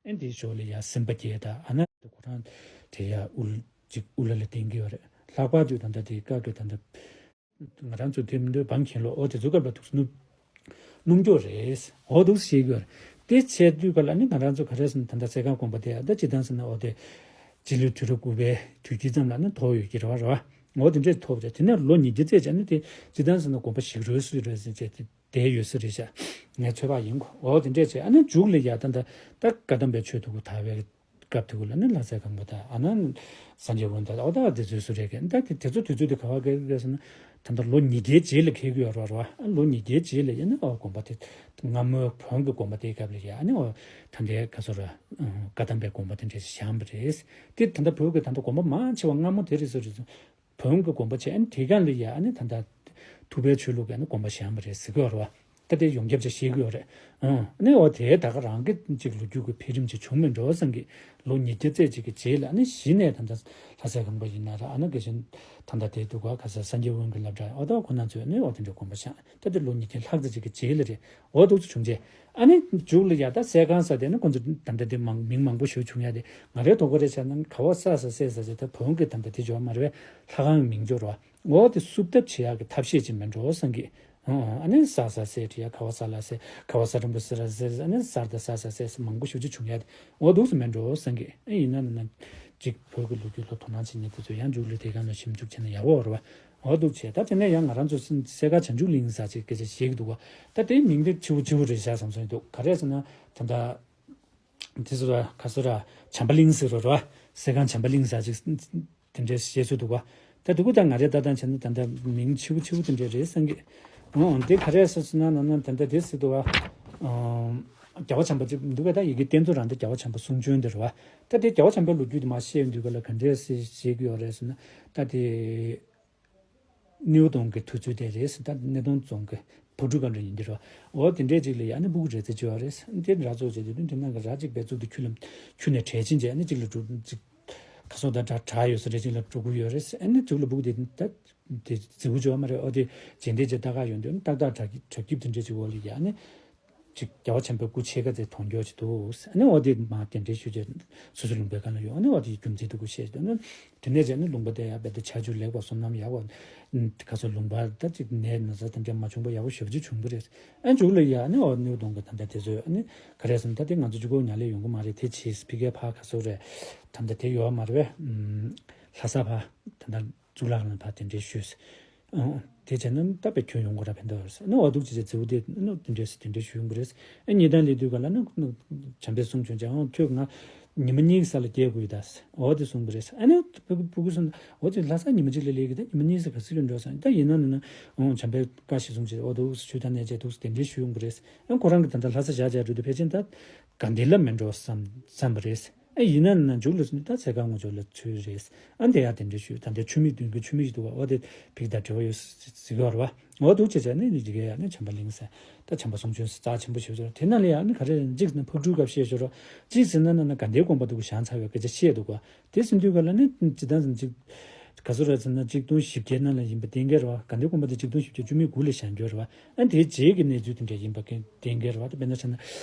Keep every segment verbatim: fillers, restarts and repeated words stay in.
ཨེ་འདིའི་ཞོར་ལ་ཡ་སེམས་པ་སྐྱེས་ད་ཨ་ན་ཁོ་རང་དེ་ཡ་དབུལ་ཅིག་དབུལ་ལ་ལ་བསྟན་གྱི་ཡོད་རེད། ལྷག་པར་དུ་ད་ལྟ་དེ་སྐབས་དེ་ད་ལྟ་ང་རང་ཚོ་དེ་མི་འདོད་བང་གྱེན་ལོག་ཨོ་དེ་ཚོ་སྐབས་ལ་ཐུགས་སྣུབ་སྣུབ་འགྱོ་རེད། ཨོ་འདུག་ཤེས་གྱི་ཡོད་རེད། དེ་བྱས་དུས་ག་ལ་ནི་ང་རང་ཚོ་ག་རེ་ཟེར་ན་ད་ལྟ་སྲས་སྒང་དགོན་པ་དེ་ཨ་ད་སྤྱི་བཏང་ཟེར་ན་ཨོ་དེ་སྤྱི་ལོའི་དུས་རབས་དགུ་པའི་དུས་དཀྱིལ་ཙམ་ལ་ནི་ཐོག་ཡོད་ཀྱི་རེད་བ་རེད་བ། ཨོ་དེ་འདྲས་ཐོག་རེད། དེ་ནས་ལོ་ཉིས་བརྒྱ་ཙམ་བྱས་ནི་དེ་སྤྱི་བཏང་ཟེར་ན་དགོན་པ་ཞིག་རོལ་སྲིད་རེད་ཟེར་བྱས་དེ། དེ་ཡོད་ས་རེད་ཤག་ངའི་ཚོད་དཔག་ཡིན་གོ། འོ་དེ་འདྲས་བྱས་ཨ་ནི་མཇུག་ལ་ཡ་ད་ད་ད་བཀའ་གདམས་པའི་ཆོས་ཐུགས་ཁུར་དར་བའི་སྐབས་དེ་གུ་ལ་ནི་ལྷ་སའི་སྒང་པ་དང་ཨ་ནི་སངས་རྒྱས་དབོན་དང་འོ་ད་དེ་ཚོའི་སུ་རེད་གི་ད་དེ་དེ་ཚོ་དུས་ཚོད་དེ་ག་བ་གི་རེད་ཟེར་ན། ད་ད་ལོ་ཉིས་བརྒྱའི་རྗེས་ལ་འཁེལ་གི་ཡོད་རེད་བ། ཨ་ལོ་ཉིས་བརྒྱའི་རྗེས་ལ་ཡ་ནི་འོ་དགོན་པ་དེ་སྔ་མོའི་བོན་གི་དགོན་པ་དེའི་སྐབས་ལ་ཡ་ཨ་ནི་འོ་ད་ལྟའི་ག་ཚོད་ར་བཀའ་གདམས་པའི་དགོན་པ་དེ་འདྲས་བཞེངས་པ་རེད། དེ་ད་ལྟ་བོད་ཀྱི་ད་ལྟ་དགོན་པ་མང་ཆེ་བ་སྔ་མོ་དེ་རེད་ཟེར་རེད། བོན་གྱི་དགོན་པ་བྱས་ཨ་ནི་དེ་གང་ལ་ཡ་ཨ་ནི་ད་ལྟ་ཐུབ་པའི་ཆོས་ལུགས་ཀྱི་ཨ་ནི་དགོན་པ་བཞེངས་པ་རེད་ཟེར་གྱི་ཡོད་རེད་བ། ད་དེ་ཡོངས་ཁྱབ་ཅིག་ཤེས་ཀྱི་ཡོད་རེད། ཨང་ཨ་ནི་འོ་དེ་ད་ག་རང་གི་ཅིག་ལོ་རྒྱུས་ཀྱི་འཕེལ་རིམ་ཅིག་བྱུང་མེད་འགྲོ་བསམ་གི། ལོ་ཉིས་བརྒྱ་ཙམ་ཅིག་གི་རྗེས་ལ་ཨ་ནི་གཞི་ནས་ད་ལྟ་ལྷ་སའི་སྒང་པ་ཡིན་ན་ར་ཨ་ནི་དགེ་ཆེན་ད་ལྟ་དེ་འདུག་ག་ག་ས་སངས་རྒྱས་དབོན་གྱི་སློབ་གྲྭ་འོ་ད་ཁོ་ན་ཚོས་ཨ་ནི་འོ་དེ་འདྲའི་དགོན་པ་བཞེངས། ད་དེ་ལོ་ཉིས་བརྒྱ་ལྷག་ཙམ་ཅིག་གི་རྗེས་ལ་རེད། འོ་འདུག་ཚོ་བྱུང་རྗེས། ཨ་ནི་མཇུག་ལ་ཡ་ད་སྲས་སྒང་ཟེར་དེ་ནི་ཁོ་ཚོ་ད་ལྟ་དེ་མང་མིང་མང་པོ་ཞིག་བྱུང་ཡ་དེ་ང་རའི་དོགས་པ་རེ་བྱས་ན་ག་བ་ས་ས་སྲས་ཟེར་ཟེར་ད་བོན་གྱི་ད་ལྟ་དེ་འབྱོར་མ་རེད་པས། ལྷ་ཁང་མིང་འབྱོར་བ། འོ་དེ་བསུབ་ཐབས་བྱེད་ཡག་གི་ཐབས་ཤེས་ཅིག་མེད་འགྲོ་བསམ་གི། ཨ་ནི་ས་ས་སྲས་བྲིས་ཡ་ག་བ་ས་ལ་སྲས་ག་བ་ས་རིན་པོ་སྲས་ལ་སྲས་ཨ་ནི་སར་ད་ས་ས་སྲས་མང་པོ་ཞིག་བྱུང་ཡ་དེ་འོ་འདུག་སེ་མེད་འགྲོ་བསམ་གི། ཨ་ཡིན་ན་ན་ན་ཅིག་བོད་ཀྱི་ལོ་རྒྱུས་ལ་དོ་སྣང་བྱེད་མཁན་དེ་ཚོ་ཡང་མཇུག་ལ་དེ་གང་ལ་ཞིབ་འཇུག་བྱས་ན་ཡག་པོ་རེད་བ། འོ་འདུག་བྱས་ད་དེ་ནས་ཡང་ང་རང་ཚོ་སེ་སེ་ཀ་བྱང་ཆུབ་གླིང་ཟེར་ཅིག་སྐད་ཆ་བཤད་ཀྱི་འདུག་བ། ད་དེའི་མིང་དེ་ཕྱི་བོ་ཕྱི་བོ་རེད་ཤག་བསམ་སོང་འདུག་ག་རེ་ཟེར་ན་ད་ལྟ་དེ་ཚོ་ལ་ག་ཚོད་ར་བྱམས་པ་གླིང་ཟེར་རོ་ར་སེ་སྒང་བྱམས་པ་གླིང་ཟེར་ཅིག་དེ་འདྲའི་བཤད་ཚོད་འདུག་བ། ད་དེ་གུ་ད་ང་རེ་ལྟ་སྟངས་བྱས་ན་ད་ལྟ་མིང་ཕྱི་བོ་ཕྱི་བོ་དེ་འདྲའི་རེད་བསམ་གི། འོ་དེ་ག་རེ་ཟེར་སོང་ན་ན་ན་ད་ལྟ་དེ་ཟེར་འདུག་བ། རྒྱལ་བ་བྱམས་པ་ཅིག་འདུག་ག་ད་ཡི་གེ་བསྟན་འཛིན་རང་ད་རྒྱལ་བ་བྱམས་པ་གསུང་བྱོན་དེ་རེད་བ། ད་དེ་རྒྱལ་བ་བྱམས་པའི་ལོ་རྒྱུས་དེ་མ་བཤད་འདུག་ག་ལ་ག་འདྲས་བཤད་ཀྱི་ཡོད་རེད་ཟེར་ན་ད་དེ། སྣེའུ་གདོང་གི་དུས་ཚོད་དེ་རེད་ཟེར། ད་སྣེ་གདོང་རྫོང་གི་ཕག་གྲུ་སྒང་རེད་ཡིན་འདི་རོ། འོ་དེ་འདྲས་ཅིག་ལ་ཡ་ནི་སྤུ་གུ་རེ་ཙེ་ཅིག་ཡོད་རེད། དེ་འདྲ་ཚོ་བྱས་དུས་དེ་ནང་གི་ར་ཅིག་བེད་ཚུགས་དུ་ཁྱུ་ལ་ཁྱུ་ནས་བྲལ་ཕྱིན་བྱས་ནི་ཅིག་ལ་འགྲོ་ཅིག་ག་སོ་ད་གྲ་གྲ་ཡོད་ས་རེ་ཅིག་ལ་འགྲོ་གི་ཡོད་རེད། ཨ་ནི་ཅིག་ལ་སྤུ་གུ་དེ་ད་དེ་རྫི་བོ་ཅིག་ཡོད་མ་རེད། འོ་དེ་རྗེས་འདེད་ཅིག་ལྟ་ག་ཡོང་དུས་ནི་ཏག་ཏག་གྲ་གྲ་སྐྱིབས་དེ་འདྲས་ཅིག་འོག་ལ་ཡ་ནི། ཅིག་རྒྱལ་བ་བྱམས་པའི་སྐུ་ཕྱེད་ཀ་ཙམ་མཐོང་རྒྱུ་ཅིག་འདུག་ཨ་ནི་འོ་དེ་མ་གདན་འདྲེན་ཞུས་རྗེས་སོ་སོ་ལུང་པའི་སྒང་ལ་ཡོང་། ཨ་ནི་འོ་དེ་རྒྱུ་མཚན་དེ་གུ་བཤད་ཅིག་ཨ་ནི་དེ་ནས་བྱས་ནས་ལུང་པ་དེ་ཡང་རྦད་དེ་ཆ་རྒྱུས་ལེགས་པ་བསོད་ནམས་ཡག་པ་ག་ཚོད་ལུང་པ་ད་ཅིག་ནད་ན་ཚ་དེ་འདྲ་མ་བྱུང་པ་ཡག་པོ་ཞེ་པོ་ཅིག་བྱུང་གི་རེད། ཨ་མཇུག་ལ་ཡ་ཨ་ནི་འོ་སྣེའུ་གདོང་གི་ད་ལྟ་དེ་ཚོས་ཨ་ནི་ག་རེ་ཟེར་ན་ད་དེ་ང་ཚོ་གཅིག་པོ་ཉག་ལས་ཡོང་གི་མ་རེད། དེ་ཕྱིས་ཕ་གིའི་ཕ་ག་ཚོད་རེད། ད་ལྟ་དེ་ཡོད་མ་རེད་པས། ལྷ་ས་ཕ་ད་ལྟ། གཙུག་ལག་ཁང་ལ་ཕར་གདན་འདྲེན་ཞུས། ཨང་། དེ་བྱས་ན་ད་དཔེ་ཁྱོན་ཡོངས་སྒོ་ར་ཕན་ཐོགས་ཡོད་རེད། ཨ་ནི་འོ་འདུག་ཅེས་བྱས་རྫི་བོ་དེ་ཨ་ནི་དེ་འདྲས་དེ་འདྲས་ཞུ་ཡོང་གི་རེད། ཨ་གཉིས་ལྡན་ལས་དུས་ག་ལ་ནི་ནི་བྱམས་པས་གསུང་བྱོན་ཅིག་ཨང་ཁྱོད་ང་ཉི་མ་གཉིས་ཀྱི་ས་ལ་སྐྱེལ་དགོས་ཡོད་ད། འོ་དེ་གསུངས་པ་རེད། ཨ་ནི་སྤུ་སྤུ་གུ་གསུངས། འོ་དེ་ལྷ་ས་ཉི་མ་གཅིག་ལ་སླེབས་ཀྱི་ད་ཉི་མ་གཉིས་ས་ག་ཚོད་ཡོད་འགྲོ་ཟེར། ད་ཡིན་ན་ནི་ནི་ཨང་བྱམས་པས་བཀའ་ཞིག་གསུངས་ཅིག་འོ་འདུག་ཆུ་ད་ནས་བྱས་འདུག་དེ་འདྲས་ཞུ་ཡོང་གི་རེད། ཨ་ཁོ་རང་གི་ད་ལྟ་ལྷ་ས་བཞག་བྱས་འགྲོ་དུས་ཕལ་ཆེར་ད་དགའ་ལྡན་ལ་མེད་འགྲོ་བསམ་བསམ་པ་རེད། ཨ་ཡིན་ན་ན་མཇུག་ལ་སོང་ད་ཚེ་དཀར་ངོ་ཅོག་ལ་ཚུད་རེད། ཨ་འདི་ཡ་དེ་འདྲ་ཞུས། ད་འདི་ཆུ་མིག་མདུན་གྱི་ཆུ་མིག་ཞིག་འདུག་བ། འོ་དེ་ཕིག་ད་འབྲེལ་བ་ཡོད་ཟིག་ཡོད་རེད་བ། འོ་འདུག་བྱས་བྱས་ནས་འདི་ག་ཡ་ནས་བྱམས་པ་གླིང་ཟེར། ད་བྱམས་པ་གསུང་བྱོན་ཟེར་རྩ་ཆེན་པོ་ཞིག་ཟེར། དེ་ན་ལ་ཡ་ནི་ག་རེ་གཅིག་ཟེར་ན་ཕག་གྲུའི་སྐབས་བཤད་ཞོར་རོ། གཅིག་ཟེར་ན་ན་ན་དགའ་ལྡན་དགོན་པ་འདུག་བཞེངས་ཚར་བའི་སྐད་ཆ་བཤད་འདུག་བ། དེ་ཟེར་དུས་ག་ལ་ནི་ཇི་ལྟར་ཟེར་ན་གཅིག་ག་ཚོད་རེད་ཟེར་ན་གཅིག་སྟོང་བཞི་བརྒྱའི་ནང་ལ་ཡིན་པ་གཏན་འཁེལ་རེད་བ། དགའ་ལྡན་དགོན་པ་དེ་གཅིག་སྟོང་བཞི་བརྒྱ་བཅུ་མེད་དགུ་ལ་བཞེངས་རྒྱུ་རེད་བ། ཨ་དེའི་རྗེས་ཀྱི་གནས་ཚུལ་དེ་འདྲ་ཡིན་པ་གཏན་འཁེལ་རེད་བ། དེ་དཔེར་ན་བྱས་ན་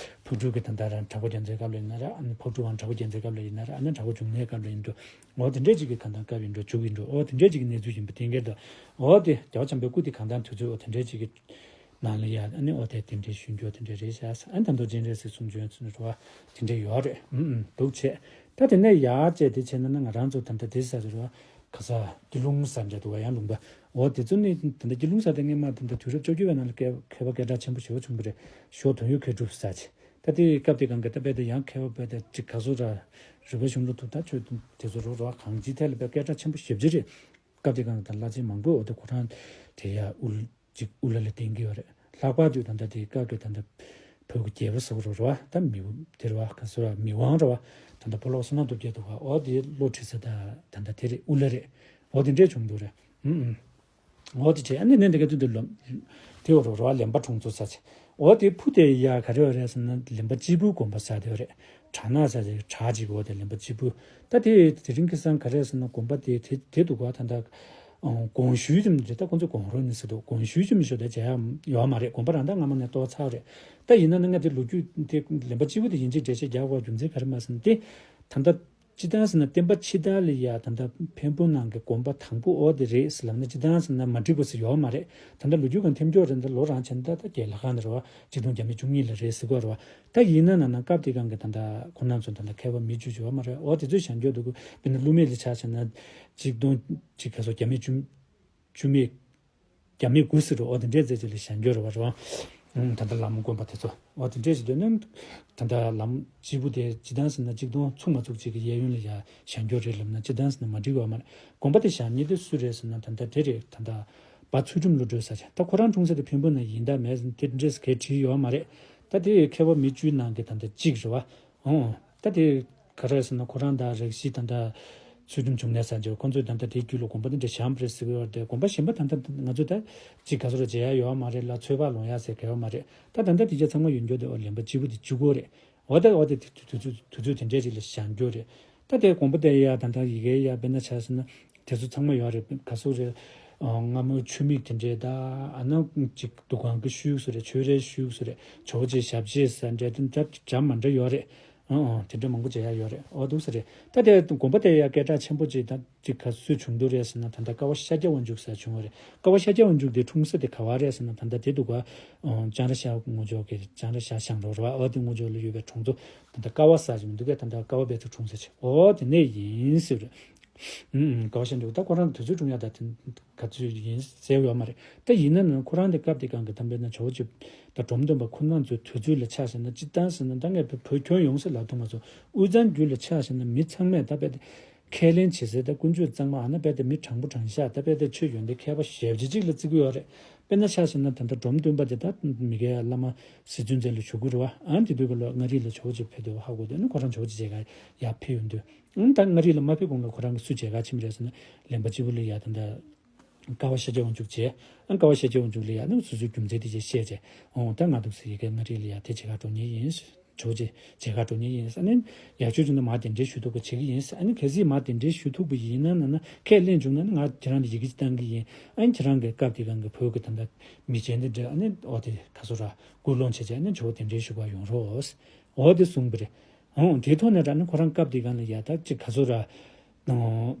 ཕག་གྲུ་གི་ད་ལྟ་རང་གྲགས་པ་རྒྱལ་མཚན་སྐབས་ལ་ཡིན་ན་ར། ཨ་ནི་ཕག་གྲུ་དབང་གྲགས་པ་རྒྱལ་མཚན་སྐབས་ལ་ཡིན་ན་ར། ཨ་ནི་གྲགས་པ་འབྱུང་གནས་སྐབས་ལ་ཡིན་འགྲོ། འོ་དེ་འདྲས་ཅིག་གི་གང་ལྟར་སྐབས་ཡིན་འགྲོ་མཇུག་ཡིན་འགྲོ། འོ་དེ་འདྲས་ཅིག་གི་གནས་ཚུལ་ཡིན་པ་གཏན་འཁེལ་འདུག་འོ་དེ་རྒྱལ་བ་བྱམས་པའི་སྐུ་དེ་གང་ལྟར་དུས་ཚོད་འོ་དེ་འདྲས་ཅིག་གི་ནང་ལ་ཡ་ཨ་ནི་འོ་དེ་དེ་འདྲས་ཞུ་རྒྱུ་དེ་འདྲས་རེད་ཤག་ཨ་ནི་ད་དུང་སྤྱན་རས་གཟིགས་གསུང་བྱོན་ཚུལ་འགྲོ་བ་དེ་འདྲས་ཡོད་རེད། ཨུམ་ཨུམ་འདུག་བྱས། ད་དེ་ནས་ཡར་བཅད་དེ་བྱས་ན་ན་ང་རང་ཚོ་ད་ལྟ་དེ་ས་རེད་བ། ག་ས་སྐྱིད་ལུང་ས་འདྲ་འདུག་བ། ཡང་ལུང་པ། འོ་དེ་ཚོ་ནི་ད་ལྟ་སྐྱིད་ལུང་ས་དེ་སྔས་མ་ད་ལྟ་དུས་རབས་བཅོ་བརྒྱད་པའི་ནང་ལ་མཁས་མཁས་པ་སྐད་གྲགས་ཆེན་པོ་ཞེ་པོ་བྱུང་བ་རེད། ཞོ་དོན་ཡོད་མཁས་གྲུབ་ས་ཆེ། ད་དེ་སྐབས་དེ་གང་གི་ད་དཔེ་དེ་ཡང་མཁས་པ་དཔེ་དེ་ཅིག་ག་ཚོད་ར་རུས་པ་གཞུང་ལུགས་ཐུབ་ད་ཆོས་དེ་ཚོ་རོ་རོ་གང་ཅིའི་ཐད་ལ་དཔེ་སྐད་གྲགས་ཆེན་པོ་ཞེ་པོ་ཅིག་རེད། སྐབས་དེ་གང་གི་ད་བླ་ཆེན་མང་པོས་འོ་དེ་ཁོ་རང་དེ་ཡ་དབུལ་ཅིག་དབུ་ལ་ལ་བསྟན་གྱི་ཡོད་རེད། ལྷག་པར་དུ་ད་ལྟ་དེ་སྐབས་ཀྱི་ད་ལྟ་བོད་ཀྱི་རྒྱལ་པོ་ཟེར་བ་རོ་རོ་བ་ད་མི་དེ་རོ་བ་ག་ཟེར་བ་མི་དབང་རོ་བ་ད་ལྟ་ཕོ་ལོག་བསོད་ནམས་སྟོབས་རྒྱས་འདུག་བ། འོ་དེ་བློ་ཁྲིད་ས་ད་ད་ལྟ་དེ་རེད། དབུ་ལ་རེད། འོ་དེ་འདྲས་བྱུང་འདུག་རེད། ཨུམ་ཨུམ། འོ་དེ་བྱས་ཨ་ནི་ནས་འདི་ག་དུས་དུ་ལོ་དེ་འོ་རོ་རོ་བ་ལེན་པ་གྲོང་ཚོ་ས་ཆེ། འོ་དེ་ཕུ་དེ་ཡ་ག་རེ་བ་རེད་ཟེར་ན་ལེན་པ་སྤྱིལ་བུའི་དགོན་པ་ས་དེ་བ་རེད། བྲག་ནག་ས་ཆེ་བྲག་གཅིག་འོ་དེ་ལེན་པ་སྤྱིལ་བུ། ད་དེ་དེ་རིང་ཁ་སང་ག་རེ་ཟེར་ན་དགོན་པ་དེ་དེ་དེ་འདུག་བ་ད་ད། ཨང་། དགོངས་ཞུས་ཙམ་རེད། ད་ཁོང་ཚོས་དགོངས་རོགས་གནང་ཟེར་འདུག། དགོངས་ཞུས་ཙམ་ཞིག་ད་བྱས་ཡ་ཡོད་མ་རེད། དགོངས་པ་རང་ད་སྔ་མོ་ནས་གཏོར་ཚར་རེད། ད་ཡིན་ན་ན་ང་དེ་ལོ་རྒྱུས་དེ་ལན་པ་གཅིག་པུ་དེ་ཡིན་གཅིག་འགྲེལ་བཤད་རྒྱག་དགོས་རྒྱུ་མཚན་ག་རེ་མ་ཟིན་དེ། ད་ལྟ་སྤྱི་བཏང་ཟེར་ན་བསྟན་པ་ཕྱི་དར་ལ་ཡ་ད་ལྟ་འཕན་པོ་ནང་གི་དགོངས་པ་དང་པོ་ཨོ་དེ་རེད་ཟེར་ལབ་ན་སྤྱི་བཏང་ཟེར་ན་མ་འགྲིག་པ་ཟེར་ཡོད་མ་རེད། ད་ལྟ་ལོ་རྒྱུས་གང་ཐེམ་སྐྱོ་རེད། ད་ལོ་རང་བྱས་ན་ད་ད་རྒྱལ་ལྷ་ཁང་ནས་རེད་བ། ཆིག་སྟོང་བརྒྱ་མེད་བཅུ་གཉིས་ལ་རེད་ཟེར་གོ་རེད་བ། ད་ཡིན་ན་ན་ན་སྐབས་དེ་གང་གི་ད་ལྟ་ཁོ་རང་ཚོ་ད་ལྟ་མཁས་པ་མི་བཅུ་བཅུ་ཡོད་མ་རེད། ཨོ་དེ་ཚོས་བྱང་སྐྱོ་འདུག་གི། དཔེར་ན་ཀླུ་མེས་ལ་ཆ་བཞག་ན་ཆིག་སྟོང་ཆིག་ག་སོ་བརྒྱ་མེད་བཅུ་བཅུ་མེད་བརྒྱ་མེད་དགུ་ཟེར་རོ། ཨོ་དེ་འདྲས་ཙེ་ཙེ་ལ་བཞེངས་རྒྱུ་རེད་བ་རོ། ཨང་། ད་ལྟ་ལམ་དགོན་པ་དེ་ཚོ་ཨོ་དེ་འདྲས་ཞིག་འདོད་ན། ད་ལྟ་ལམ་སྤྱིལ་བུ་དེ་སྤྱི་བཏང་ཟེར་ན་ཆིག་སྟོང་ཚུགས་མ་ཚུགས་ཅིག་གི་གཡས་གཡོན་ལ་ཡ་བཞེངས་རྒྱུ་རེད་ལབ་ན་སྤྱི་བཏང་ཟེར་ན་མ་འགྲིག་བ་མ་རེད། དགོན་པ་དེ་བཞེངས་མཁན་དེ་སུ་རེད་ཟེར་ན་ད་ལྟ་དེ་རེད། ད་ལྟ་པ་ཚུལ་ཁྲིམས་བློ་གྲོས་ས་ཆ་ད་ཁོ་རང་འཁྲུངས་ས་དེ་འཕན་པོ་ན་ཡིན་ད་མེད་ཟེར་དེ་འདྲས་གས་བྲིས་ཡོད་མ་རེད། ད་དེ་མཁས་པ་མི་བཅུའི་ནང་གི་ད་ལྟ་གཅིག་རེད་བ། ཨོ། ད་དེ་ག་རེ་ཟེར་ན་ཁོ་རང་དང་རེག་བྱའི་ད་ལྟ་ཚུལ་ཁྲིམས་འབྱུང་གནས་ས་འཇོག་ཁོ་ཚོས་ད་ལྟ་དེའི་རྒྱུད་ལ་དགོངས་པ་དེ་འདྲ་བཞེངས་པ་རེད་ཟེར་གི་ཡོད་རེད། དེ་དགོངས་པ་གཞན་པ་ད་ལྟ་ང་ཚོས་ད་ཅིག་ག་ཚོད་ར་མཇལ་ཡ་ཡོད་མ་རེད་ལ། ཚོད་དཔག་ལོང་ཡ་ཟེར་གི་ཡོད་མ་རེད། ད་ད་ལྟ་དེ་རྒྱ་ཚང་མ་ཡོད་འགྱོ་དེ་ཨོ་ལེན་པ་སྤྱིལ་བུ་དེ་བཅུ་དགུ་རེད། འོ་ད་འོ་དེ་དུས་ཚོད་དུས་ཚོད་དེ་འདྲས་ཅིག་ལ་བཞེངས་རྒྱུ་རེད། ད་དེ་དགོངས་པ་དེ་ཡ་ད་ལྟ་ཡི་གེ་ཡ་དཔེར་ན་ཆ་ཟེར་ན་དེ་ཚོ་ཚང་མ་ཡོད་རེད། ག་ཚོད་རེད། སྔ་མོའི་ཆུ་མིག་དེ་འདྲས་ད་ཨ་ན་ཅིག་འདུ་ཁང་གི་ཤུལ་སུ་རེད། ཆོས་རའི་ཤུལ་སུ་རེད། ཇོ་བོ་རྗེ་ཞབས་རྗེས་ས་འདྲས་དེ་འདྲ་འདྲ་མ་འདྲ་ཡོད་རེད། ཨང་ཨང་། དེ་འདྲ་མང་པོ་མཇལ་ཡ་ཡོད་རེད། ཨོ་འདུག་ས་རེད། ད་དེ་དགོན་པ་དེ་ཡ་སྐད་གྲགས་ཆེན་པོ་ཅིག་ད་ཅིག་ག་སུས་བྱུང་འདུག་རེད་ཟེར་ན་ད་ལྟ་ཀ་བ་ཤཱཀྱ་དབང་ཕྱུག་ས་བྱུང་བ་རེད། ཀ་བ་ཤཱཀྱ་དབང་ཕྱུག་དེ་འཁྲུངས་ས་དེ་ག་བ་རེད་ཟེར་ན་ད་ལྟ་དེ་འདུག་ག་ཨང་། ལྕང་ར་ཤར་ངོས་ཕྱོགས་ཀྱི་ལྕང་ར་ཤར་ཞང་རོ་ར་བ་ཨོ་དེ་ངོས་ཕྱོགས་ལ་ཡོད་པའི་གྲོང་ཚོ་ད་ལྟ་ཀ་བ་ས་ཅིག་མི་འདུག་གས། ད་ལྟ་ཀ་བ་དཔལ་ཚུལ་འཁྲུངས་ས་ཅིག་ཨོ་དེ་ནས་ཡིན་ཟེར་རེད། ཨུམ་ཀ་བ་ཤཱཀྱ་དབང་ཕྱུག་ད་ཁོ་རང་དུས་ཚོད་འཁྲུངས་ཡ་ད་དེ་ག་ཚོད་ཡིན་ཟེར་ཡོད་མ་རེད། ད་ཡིན་ན་ན་ཁོ་རང་དེ་སྐབས་དེ་གང་གི་དམ་པའི་ན་ཇོ་བོ་རྗེ་ད་འབྲོམ་སྟོན་པ་ཁོ་རང་ཚོའི་དུས་ཚོད་ལ་ཆ་བཞག་ན་སྤྱིར་བཏང་ཟེར་ན་ད་ངས་བོད་ཁྱོན་ཡོངས་སུ་ལབ་ཐུབ་མ་སོང་། དབུས་གཙང་རྒྱུད་ལ་ཆ་བཞག་ན་མི་ཚང་མས་ད་དཔེ་དེ་ཁས་ལེན་བྱེད་སའི་ད་ཀུན་སྤྱོད་གཙང་མ་ཨ་ན་དཔེ་དེ་མི་དྲང་པོ་དྲང་བཞག་ད་དཔེ་དེ་ཆོས་ཡོན་ཏན་མཁས་པ་ཞེ་པོ་ཅིག་ལ་བརྩི་གི་ཡོད་རེད། དཔེར་ན་ཆ་བཞག་ན་ད་ལྟ་འབྲོམ་སྟོན་པ་དེ་ད་མི་སྐྱའི་བླ་མ་སྲིད་བཙུན་མཚན་ལ་བཞུགས་གི་རེད་བ། ཨ་ནི་དེ་དུས་སྐབས་ལ་མངའ་རིས་ལ་ཇོ་བོ་རྗེ་ཕེབས་དུས་ཧ་གོ་དེ་ནི་ཁོ་རང་ཇོ་བོ་རྗེ་མཇལ་ཁ་ཡར་ཕེབས་ཡོང་དུས། ཨང་། ད་མངའ་རིས་ལ་མ་ཕེབས་གོང་ལ་ཁོ་རང་གིས་སུ་མཇལ་ཁ་ཕྱིན་པ་རེད་ཟེར་ན་ལེན་པ་སྤྱིལ་བུ་ལ་ཡ་ད་ལྟ་ཀ་བ་ཤཱཀྱ་དབང་ཕྱུག་མཇལ། ཨང་། ཀ་བ་ཤཱཀྱ་དབང་ཕྱུག་ལ་ཡ་ནི་སོ་སོའི་རྒྱུ་མཚན་དེ་ཅིག་བཤད་བྱས། ཨོ་ད་ང་འདུག་སེ་ཡི་གེ་མངའ་རིས་ལ་ཡ་དེ་མཇལ་ཁ་འགྲོ་མཁན་ཡིན། ཇོ་བོ་རྗེ་མཇལ་ཁ་འགྲོ་མཁན་ཡིན། ཨ་ནི་ཡག་ཤོས་བྱུང་ན་མར་གདན་འདྲེན་ཞུ་ཐུབ་པ་བྱེད་ཀྱི་ཡིན། ཨ་ནི་གལ་སྲིད་མར་གདན་འདྲེན་ཞུ་ཐུབ་པ་ཡིན་ན་ན་ན་ཁས་ལེན་བྱུང་ན་ནི་ང་ཁྱེད་རང་ལ་ཡི་གེ་ཅིག་བཏང་གི་ཡིན། ཨ་ནི་ཁྱེད་རང་གི་སྐབས་དེ་གང་གི་བོད་ཀྱི་ད་ལྟ་མི་ཆེན་དེ་འདྲ་ཨ་ནི་ཨོ་དེ་ག་ཚོད་ར་སྐུལ་སློང་བྱས་བྱས་ཨ་ནི་ཇོ་བོ་གདན་འདྲེན་ཞུ་ག་ཡོང་རོགས། ཨོ་དེ་གསུངས་པ་རེད། ཨོ་དེའི་ཐོག་ནས་ད་ནི་ཁོ་རང་སྐབས་དེ་གང་ལ་ཡ་ད་ཅིག་ག་ཚོད་ར་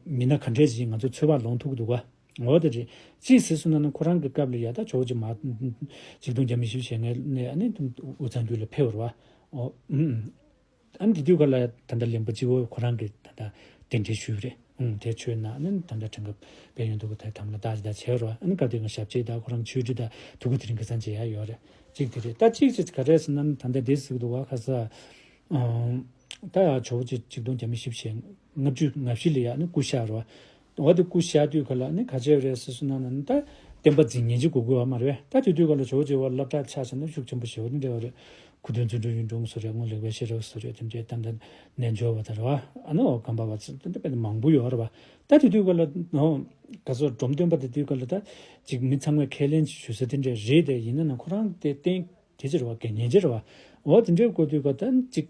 མི་སྣ་ག་འདྲས་ཅིག་ང་ཚོ་ཚོད་དཔག་ལོང་ཐུབ་ཀྱི་འདུག་ག་ཨོ་དེ་རེད། ཅིའི་ཕྱིར་ཟེར་ན་ནི་ཁོ་རང་གི་སྐབས་ལ་ཡ་ད་ཇོ་བོ་རྗེ་མར་ཆིག་སྟོང་བརྒྱ་མེད་བཞི་བཅུ་ཞེ་ལྔ་ནས་ཨ་ནི་དབུས་གཙང་རྒྱུད་ལ་ཕེབས་པ་རེད་བ། ཨོ་ཨུམ། ཨ་ནི་དེ་དུས་སྐབས་ལ་ད་ལྟ་ལེན་པ་སྤྱི་བོ་ཁོ་རང་གིས་ད་ལྟ་གདན་འདྲེན་ཞུས་པ་རེད། ཨུམ། དེ་ཆོས་ན་ཨ་ནི་ད་ལྟ་དྲན་སྐབས་དཔལ་ཡོན་ཐུབ་པ་དང་དམ་ལ་བཏགས་ཤིང་དང་བྱས་པ་རེད་བ། ཨ་ནི་སྐབས་དེ་ང་ཞབས་རྗེས་དང་ཁོ་རང་ཆོས་ཁྲི་དང་ཐུགས་ཁུར་དེ་རིང་ཁ་སང་མཇལ་ཡ་ཡོད་རེད། གཅིག་དེ་རེད། ད་གཅིག་གཅིག་ག་རེ་ཟེར་ན་ད་ལྟ་འདི་ཟེར་གི་འདུག་བ་ཁ་ས། ཨང་། ད་ཡང་ཇོ་བོ་རྗེ་ཆིག་སྟོང་བརྒྱ་མེད་བཞི་བཅུ་ཞེ་ལྔ་བཅུ་ང་བཞི་ལ་ཡ་ནི་སྐུ་གཤེགས་རེད་བ། འོ་དེ་སྐུ་གཤེགས་དུས་ག་ལ་ནི་ག་བྱས་རེད་ཟེར་སོང་ན་ནི་ད་བསྟན་པ་འཛིན་མཁན་ཅིག་དགོས་དགོས་བ་མ་རེད་བས། ད་དེ་དུས་ག་ལ་ཇོ་བོ་རྗེ་བ་སློབ་གྲྭ་ཆ་བཞག་ན་ཤུགས་ཆེན་པོ་ཞེ་པོ་འདྲ་བ་རེད། སྐུ་མདུན་བརྩོན་འགྲུས་གཡུང་དྲུང་སུ་རེད། རྔོག་ལེགས་པའི་ཤེས་རབ་སུ་རེད། དེ་འདྲའི་ད་ལྟ་རྣལ་འབྱོར་བ་དང་རེད་བ། ཨ་ནི་འོ་སྒམ་པ་བ་ཚོ་དེ་འདྲ་དཔེ་མང་པོ་ཡོད་རེད་བ། ད་དེ་དུས་ག་ལ་ནི་ག་ཚོད་འབྲོམ་སྟོན་པ་དེ་དུས་ག་ལ་ད་ཅིག་མི་ཚང་མས་ཁས་ལེན་ཞུ་ས་དེ་འདྲ་རེད། དེ་ཡིན་ན་ན་ཁོ་རང་དེ་བསྟན་དེ་ཅི་རེད་བ། དགེ་བསྙེན་ཅི་རེད་བ། འོ་དེ་འདྲའི་སྐོར་དུས་ག་ད་ཅིག་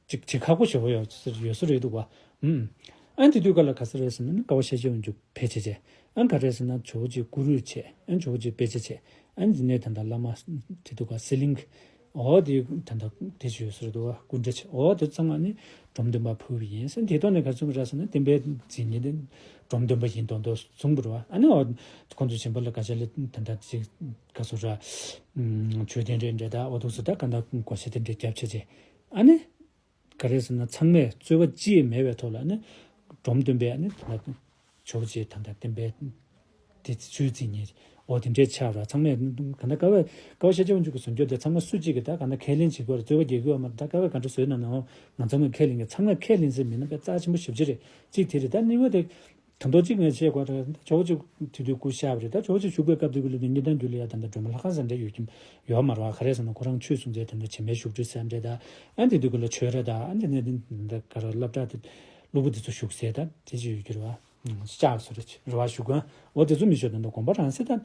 ཅིག་བྱེད་ཁག་པོ་ཞེ་པོ་ཡོད་ཡོད་ས་རེད་འདུག་བ། ཨུམ། ཨ་ནི་དེ་དུས་ག་ལ་ག་ས་རེད་ཟེར་ན་ནི་ཀ་བ་ཤཱཀྱ་དབང་ཕྱུག་ཕལ་ཆེར་བྱས། ཨ་ནི་ག་རེད་ཟེར་ན་ཇོ་བོ་རྗེ་སྐུ་རུས་བྱས། ཨ་ནི་ཇོ་བོ་རྗེ་དཔེ་ཆ་བྱས། ཨ་ནི་དེ་ནས་ད་ལྟ་བླ་མ་དེ་འདུག་ག་གསེར་གླིང་། འོ་དེ་ད་ལྟ་དེ་ཅི་ཡོད་ས་རེད་འདུག་བ། སྐུ་འདྲ་བྱས། འོ་དེ་ཚང་མ་ནི་འབྲོམ་སྟོན་པ་ཕུལ་བ་ཡིན་ཟེར། དེ་ཐོག་ནས་ག་ཚོད་རེད་ཟེར་ན་བསྟན་པའི་འཛིན་མཁན་དེ་འབྲོམ་སྟོན་པ་ཡིན་མདོག་མདོག་གསུངས་པ་རེད་བ། ཨ་ནི་འོ་ཁོང་ཚོ་གཞན་པ་ལ་ག་ཅི་ལ་ད་ལྟ་ཅིག་ག་ཚོད་ར་ཆོས་ལྡན་རེད་འདྲ་ད་འོ་འདུག་སེ་ད་ག་ད་གོ་ཤེས་དེ་འདྲ་རྒྱབ་བྱས་བྱས། ཨ་ནི། ག་རེ་ཟེར་ན་ཚང་མས་རྩོད་པ་ཅི་ཡང་མེད་པའི་ཐོག་ལ་ནི་འབྲོམ་སྟོན་པས་ནི་ད་ཇོ་བོ་རྗེ་ད་ལྟ་བསྟན་པའི་དེ་ཚུལ་འཛིན་ཉེ་འོ་དེ་འདྲའི་ཆགས་ར། ཚང་མས་ག་ད་ཀ་བ་ཀ་བ་ཤཱཀྱ་དབང་ཕྱུག་གི་ཟུང་འཇུག་དེ་ཚང་མ་སུ་གཅིག་གིས་ད་ག་ད་ཁས་ལེན་བྱེད་དགོས་རེད། རྩོད་པ་རྒྱག་གི་ཡོད་མ་རེད། ད་ཀ་བས་ག་འདྲ་བཟོས་ན་ནའང་ང་ཚང་མས་ཁས་ལེན་གི་ཚང་མས་ཁས་ལེན་ཟེར་མིན་ན་དཔེ་རྩ་ཆེན་པོ་ཞེ་པོ་ཅིག་རེད། གཅིག་དེ་རེད། ད་གཉིས་པ་དེ། ད་ལྟ་ཅིག་དེ་དུས་ག་ལ་ད་ཇོ་བོ་རྗེ་དེ་དུས་སྐུ་གཤེགས་པ་རེད། ད་ཇོ་བོ་རྗེ་བཞུགས་པའི་སྐབས་དེ་ག་ལ་ནི་གཉིས་ལྡན་རྒྱུད་ལ་ཡ་ད་ལྟ་སྒྲོལ་མ་ལྷ་ཁང་ཟེར་འདྲ་ཡོད་ཀྱི་ཡོད་མ་རེད་བ། ག་རེ་ཟེར་ན་ཁོ་རང་ཆོས་གསུང་མཛད་དེ་འདྲ་བྱེ་མའི་བཞུགས་ཁྲི་ཟེར་འདྲ་ད་ཨ་འདི་ནས་འདི་ག་རེ་སློབ་གྲྭ་དེ་སློབ་བུ་དེ་ཚོ་བཞུགས་སའི་ད་དེ་ཅིག་ཡོད་ཀྱི་རེད་བ། ལྕགས་སུ་རེད་རེད་བ་བཞུགས་ཁང་འོ་དེ་ཚོ་མི་ཤོད་ད་ལྟ་དགོན་པ་རང་སའི་ད་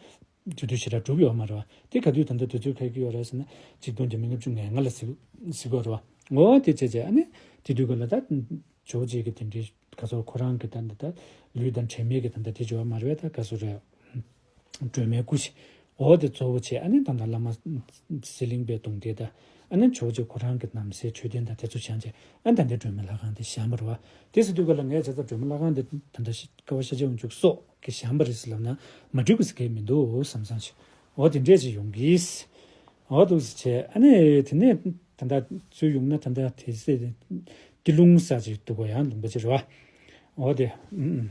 དེ་དུས་ཞེ་དྲག་གྲུབ་ཡོད་མ་རེད་བ། དེ་ག་དུས་ད་ལྟ་དུས་ཚོད་ཁ་གི་ཡོད་རེད་ཟེར་ན་ཆིག་སྟོང་བརྒྱ་མེད་ལྔ་བཅུ་ང་ལྔ་ལ་ཟེར་ཟེར་གི་ཡོད་རེད་བ། འོ་དེ་བྱས་བྱས་ཨ་ནི་དེ་དུས་ག་ལ་ད། ཇོ་བོ་རྗེ་གི་དེ་འདྲའི་ག་ཚོད་ཁོ་རང་གི་ད་འདི་ད་ལུས་དང་དྲན་མེད་ཀྱི་ད་འདི་དེ་ཇོ་བོ་མ་རེད་པས། ད་ག་ཚོད་རེད། སྒྲོལ་མའི་སྐུ་ཞིག་འོ་དེ་གཙོ་བོ་བྱས། ཨ་ནི་ད་ལྟ་བླ་མ་ཟི་ལིང་པའི་གདུང་སྡེ་དང་། ཨ་ནི་ཇོ་བོ་རྗེ་ཁོ་རང་གི་ནམ་སའི་མཆོད་རྟེན་དང་དེ་ཚོ་བཞེངས་བྱས། ཨ་ནི་ད་ལྟའི་སྒྲོལ་མའི་ལྷ་ཁང་དེ་བཞེངས་པ་རེད་པ། དེ་ཟེར་དུས་ག་ལ་ངས་བྱས་ཙང་སྒྲོལ་མའི་ལྷ་ཁང་དེ་ད་ལྟ་ཀ་བ་ཤཱཀྱ་དབང་ཕྱུག་སོགས་ཀྱིས་བཞེངས་པ་རེད་ཟེར་ལབ་ན་མ་འགྲིག་པ་ཟེར་མཁན་མི་འདུག་བསམ་བསམ་ཞིག་འོ་དེ་འདྲས་ཅིག་ཡོང་གིས། འོ་འདུག་ཟེར་བྱས། ཨ་ནི་དེ་ནས་ད་ལྟ་ཚུར་ཡོང་ན་ད་ལྟ་དེ་སེ་སྐྱིད་ལུང་ཟེར་ཅིག་འདུག་ག་ཡང་ལུང་པ་ཅིག་རེད་པ། འོ་དེ་ཨུམ་ཨུམ།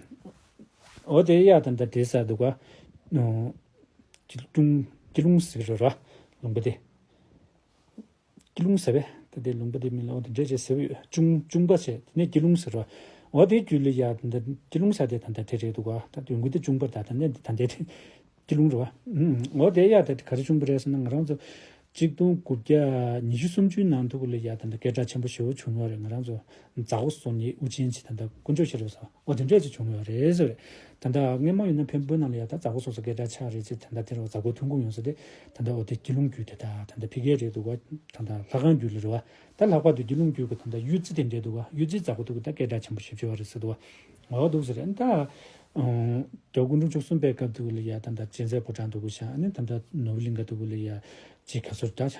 འོ་དེ་ཡ་ད་ལྟ་དེ་ས་འདུག་ག་ཨོ། སྐྱིད་ལུང་སྐྱིད་ལུང་ཟེར་གི་རེད་པ། ལུང་པ་དེ། སྐྱིད་ལུང་ཟེར་བས། ད་དེ་ལུང་པ་དེ་མིན་ལ་འོ་དེ་འདྲས་བྱས་ཟེར་བ་ཡོད། ཅུང་ཅུང་པ་བྱས། དེ་ནས་སྐྱིད་ལུང་ཟེར་བ། འོ་དེའི་རྒྱུད་ལ་ཡ་ད་ལྟ་སྐྱིད་ལུང་ཟེར་དེ་ད་ལྟ་དེ་རེད་འདུག་ག་ད་དོན་གུ་དེ་ཅུང་པ་ད་ད་ནས་ད་ལྟ་དེ་སྐྱིད་ལུང་རེད་པ། ཨུམ། འོ་དེ་ཡ་ད་ག་རེ་བྱུང་བ་རེད་ཟེར་ན། ང་རང་ཚོ་གཅིག་སྟོང་དགུ་བརྒྱ་ཉི་ཤུ་སུམ་ཅུའི་ནང་དུ་གུ་ལ་ཡ་ད་ལྟ་སྐད་གྲགས་ཆེན་པོ་ཞེ་པོ་བྱུང་བ་རེད། ང་རང་ཚོ་མཛའ་བོ་སོ་གཉིས་དབུ་ཅན་གྱི་ད་ལྟ་དཀོན་མཆོག་ཤེས་རབ་ཟེར་བ། འོ་དེ་འདྲས་ཅིག་བྱུང་ཡོད་རེད་ཟེར། ད་ལྟ་སྔོན་མ་ཡིན་ན་འཕན་པོའི་ནང་ལ་ཡ་ད་མཛའ་བོ་སོ་སོ་སྐད་གྲགས་ཆགས་རེད་ཅེས། ད་ལྟ་དེ་རུ་མཛའ་བོ་ཐོན་ཁུངས་ཡོང་ས་དེ་ད་ལྟ་འོ་དེ་སྐྱིད་ལུང་རྒྱུད་དེ་ད་ད་ལྟ་ཕ་གིར་རེད་འདུག་ག་ད་ལྟ་ལྷ་ཁང་རྒྱུད་ལ་རེད་པ། ད་ལྷག་པར་དུ་སྐྱིད་ལུང་རྒྱུད་ཀྱི་ད་ལྟ་གཡུ་རྩེ་དེ་འདྲས་འདུག་ག་གཡུ་རྩེ་མཛའ་བོ་འདུག་ག་ད་སྐད་གྲགས་ཆེན་པོ་ཞེ་པོ་ཅིག་ཡོད་རེད་ཟེར་འདུག་ག་འོ་འདུག་ཟེར། ད་རྒྱལ་བ་སྐུ་ཕྲེང་བཅུ་གསུམ་པའི་སྐབས་དུ་ལ་ཡ་ད་ལྟ་གཅན་གཟན་ཕོ་བྲང་དུ་གུ་བཞེངས། ཨ་ནི་ད་ལྟ་ནོར་བུ་གླིང་ག་དུ་གུ་ལ་ཡ་ཅིག་ག་ཚོད་ད་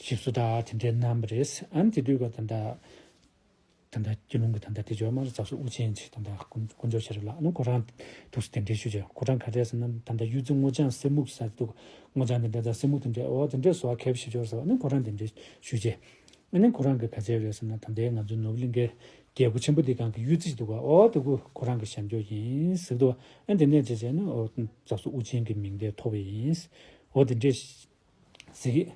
ཞིབ་བཟོ་ད་དེ་འདྲས་གནང་བ་རེད། ཨ་ནི་དེ་དུས་ཀ་ད་ལྟ་ད་ལྟ་སྐྱིད་ལུང་གི་ད་ལྟ་དེ་ཇོ་མར་ཛ་སུ་དབུ་ཅན་ཆེ་ད་ལྟ་དཀོན་མཆོག་ཤེས་རབ་ལགས། ཨ་ནི་ཁོ་རང་འདུག་སེ་དེ་འདྲའི་ཞུ་བྱས། ཁོ་རང་ག་རེ་ཟེར་ན་ད་ལྟ་གཡུ་རྩེ་སྔོ་ལྗང་གསེར་སྨུག་ཟེར་འདུག་སྔོ་ལྗང་དེ་འདྲ་དང་གསེར་སྨུག་དེ་འདྲ། འོ་དེ་འདྲའི་བཟོ་བ་མཁས་པོ་ཞེ་པོ་ཅིག་ཡོད་རེད་ཟེར་བ། ཨ་ནི་ཁོ་རང་དེ་འདྲའི་ཞུ་བྱས། ཨ་ནི་ཁོ་རང་གིས་ག་རེ་བྱས་རེད་ཟེར་ན། ད་ལྟའི་ང་ཚོའི་ནོར་བུ་གླིང་གའི་རྒྱལ་སྒོ་ཆེན་པོ་འདི་སྒང་གི་གཡུ་རྩེ་འདུག་ག་འོ་དེ་གུ་ཁོ་རང་གི་ཞབས་ཀྱུ་ཡིན་ཟེར་འདུག་ཨ་ནི་དེ་ནས་བྱས་བྱས་ནི་འོ་ཛ་སུ་དབུ་ཅན་གྱི་མིང་དེ་ཐོབ་པ་ཡིན། འོ་དེ་འདྲས་ཟེར་གི།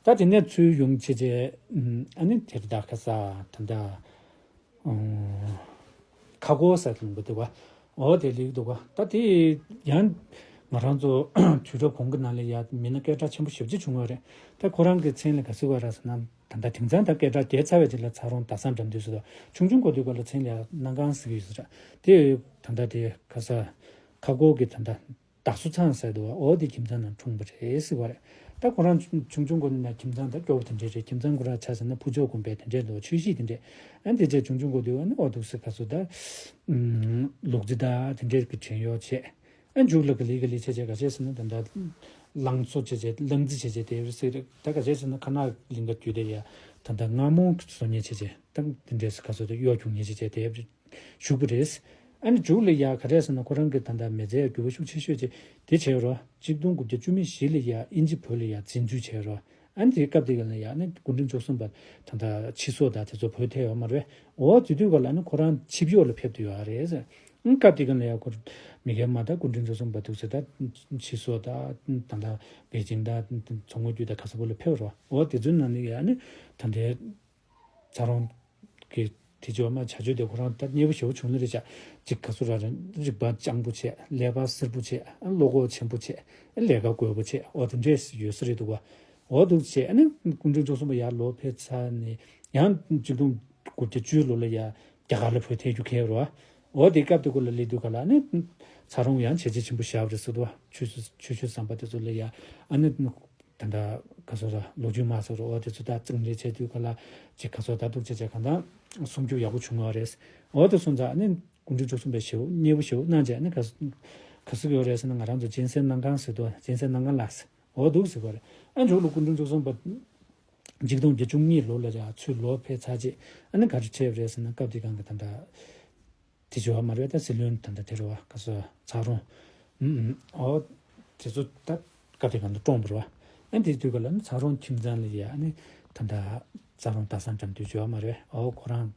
ད་དེ་ནས་ཚུར་ཡོང་བྱས་བྱས། ཨ་ནི་དེ་རེད། ད་ག་ས་ད་ལྟ་ཁ་སྒོ་ཟེར་ལུང་པ་འདུག་ག་འོ་དེ་སླེབས་འདུག་ག་ད་དེ་ཡང་ང་རང་ཚོ་དུས་རབས་གོང་གི་ནང་ལ་ཡ་མིན་ན་སྐད་གྲགས་ཆེན་པོ་ཞེ་པོ་ཅིག་བྱུང་བ་རེད། ད་ཁོ་རང་གི་མཚན་ལ་ག་ཟེར་བ་རེད་ཟེར་ན། ད་ལྟ་དེང་སང་ད་སྐད་གྲགས་རྒྱས་ཚར་བའི་རྗེས་ལ་ཚ་རོང་ཟླ་བཟང་དགྲ་འདུལ་ཟེར་དུས། ཆུང་ཆུང་གོ་དུས་སྐབས་ལ་མཚན་ལ་ཡ་སྣ་ཁང་ཟེར་གྱི་ཡོད་ས་རེད། དེ་ད་ལྟ་དེ་ག་ས་ཁ་སྒོ་གི་ད་ལྟ་བདག་སོ་ཚང་ཟེར་འདུག་ག་འོ་དེ་ཁྱིམ་ཚང་ནང་འཁྲུངས་པ་རེད་ཟེར་བ་རེད། ད་ཁོ་རང་ཆུང་ཆུང་གོ་ནས་ན་ཁྱིམ་ཚང་ད་སྐྱོ་བོ་དེ་འདྲས་རེད། ཁྱིམ་ཚང་ཁོ་རང་ཆ་བཞག་ན་ཕུ་ཇོ་དགོན་པའི་དེ་འདྲས་འདུག་ཆོས་གཞིས་དེ་འདྲས། ཨ་འདི་བྱས་ཆུང་ཆུང་གོ་དུས་ཨ་ནི་འོ་འདུག་སེ་ག་ཚོད་ད་ལུག་རྫི་ད་དེ་འདྲས་ཀྱི་བྲན་གཡོག་བྱས། ཨ་མཇུག་ལ་ག་ལེ་ག་ལེ་བྱས་བྱས་ག་བྱས་ཟེར་ན། ད་ལྟ་ལང་ཚོ་བྱས་བྱས་གླང་རྫི་བྱས་བྱས་དེ་རེད་ཟེར། ད་ག་བྱས་ཟེར་ན་ཁ་ནག་གླིང་ག་རྒྱུད་དེ་ཡ་ད་ལྟ་རྔ་མོང་གི་བཟོ་མཁན་བྱས་བྱས་ད་དེ་འདྲས་སེ་ག་ཚོད་ད་གཡོག་རྒྱུག་མཁན་བྱས་བྱས་དེ་རེད། བཞུགས་པ་རེད། ཨ་ནི་མཇུག་ལ་ཡ་ག་རེ་ཟེར་ན། ཁོ་རང་གི་ད་ལྟ་མི་ཚེ་འགྱུར་བ་ཤུགས་ཆེ་ཤོས་ཅིག་དེ་བྱས་རོ། གཅིག་སྟོང་དགུ་བརྒྱ་བཅུ་མེད་བཞི་ལ་ཡ་དབྱིན་ཇི་བོད་ལ་ཡ་འཛིན་འཛུལ་བྱས་རོ། ཨ་ནི་དེའི་སྐབས་དེ་ག་ལ་ཡ་ཨ་ནི་སྐུ་ཕྲེང་བཅུ་གསུམ་པ་ད་ལྟ་ཕྱི་སོ་ད་དེ་ཚོ་བོད་ཐེ་ཡོད་མ་རེད། འོ་དེ་དུས་ག་ལ་ཨ་ནི་ཁོ་རང་ཆིབས་གཡོག་ལ་ཕེབས་བསྡད་ཡོད་རེད། ཨ་ནི་སྐབས་དེ་ག་ལ་ཡ་ཁོ་མི་སྒེར་མ་ད་སྐུ་ཕྲེང་བཅུ་གསུམ་པ་འདུག་སེ་ད་ཕྱི་སོ་ད་ད་ལྟ་པེ་ཅིང་ད་མཚོ་སྔོན་རྒྱུད་ད་ག་ས་བོ་ལ་ཕེབས་རོ། འོ་དེ་ཚོའི་ནང་ནས་ཡ་ཨ་ནི་ད་ལྟའི་ཚ་རོང་གི་དེ་ཇོ་མ་བྱ་སྤྱོད་དེ་ཁོ་རང་ད་མཉེས་པོ་ཞེ་པོ་བྱུང་ནི་རེད་ཤག་ཅིག་ག་ཚོད་ར་རེད། རིག་པ་སྤྱང་པོ་བྱས། ཀླད་པ་སེར་པོ་བྱས། བློ་ཁོག་ཆེན་པོ་བྱས། ལས་ཀ་དགོས་པོ་བྱས། འོ་དེ་འདྲས་ཡོད་ས་རེད་འདུག་ག་འོ་འདུག་བྱས། ཨ་ནི་སྐུ་ཕྲེང་བཅུ་གསུམ་པ་ཡར་ལོག་ཕེབས་ཚར་ནས་ཡང་གཅིག་སྟོང་དགུ་བརྒྱ་བཅུ་ལོ་ལ་ཡ་རྒྱ་གར་ལ་བོད་ཐེ་རྒྱུ་ཁེལ་རོ། འོ་དེ་སྐབས་དེ་གུ་ལ་སླེབས་དུས་ག་ལ་ཨ་ནི་ཚ་རོང་ཡང་བྱས་རྗེས་ཆེན་པོ་བཞག་པ་རེད་ཟེར་འདུག་ཆོས་ཆོས་ཆོས་བཟང་པོ་དེ་ཚོ་ལ་ཡ་ཨ་ནི། ད་ལྟ་ག་ཚོད་ར་ལོ་རྒྱུས་མ་སོགས་ར་འོ་དེ་ཚོ་ད་རྩིས་འགྲེལ་བྱས་དུས་ག་ལ་ཅིག་ག་ཚོད་ད་འདུག་བྱས་བྱས་གང་ལྟར་སྲུང་སྐྱོབ་ཡག་པོ་བྱུང་བ་རེད། འོ་དེ་སོང་ཙང་ཨ་ནི་སྐུ་ཕྲེང་བཅུ་གསུམ་པས་ཞེ་པོ་མཉེས་པོ་ཞེ་པོ་གནང་བྱས། ཨ་ནི་ག་ག་ཟེར་གི་ཡོད་རེད་ཟེར་ན། ང་རང་ཚོ་གཅན་གཟན་སྣ་ཁང་ཟེར་དུས། གཅན་གཟན་སྣ་ཁང་ལགས་ཟེར། འོ་འདུག་ཟེར་གི་ཡོད་རེད། ཨ་མཇུག་ལ་སྐུ་ཕྲེང་བཅུ་གསུམ་པ་གཅིག་སྟོང་བརྒྱད་ཅུ་གཉིས་ལོ་ལ་ཡ་ཚུར་ལོག་ཕེབས་ཚར་རྗེས་ཨ་ནི་ག་རེ་བྱས་པ་རེད་ཟེར་ན། སྐབས་དེ་སྒང་གི་ད་ལྟ། དེ་བྱས་པ་མ་རེད། ད་སྲིད་བློན་ད་ལྟ་དེ་རེད་པ། ག་ས་ཚ་རོང་། ཨུམ་ཨུམ། འོ། དེ་ཚོ་ད་སྐབས་དེ་གང་དུ་བཀྲོངས་པ་རེད་པ། ཨ་དེ་དུས་ག་ལ་ནི་ཚ་རོང་ཁྱིམ་ཚང་ལ་ཡ་ཨ་ནི་ད་ལྟ་ཚ་རོང་ཟླ་བཟང་དགྲ་འདུལ་བྱས་པ་མ་རེད། འོ་ཁོ་རང་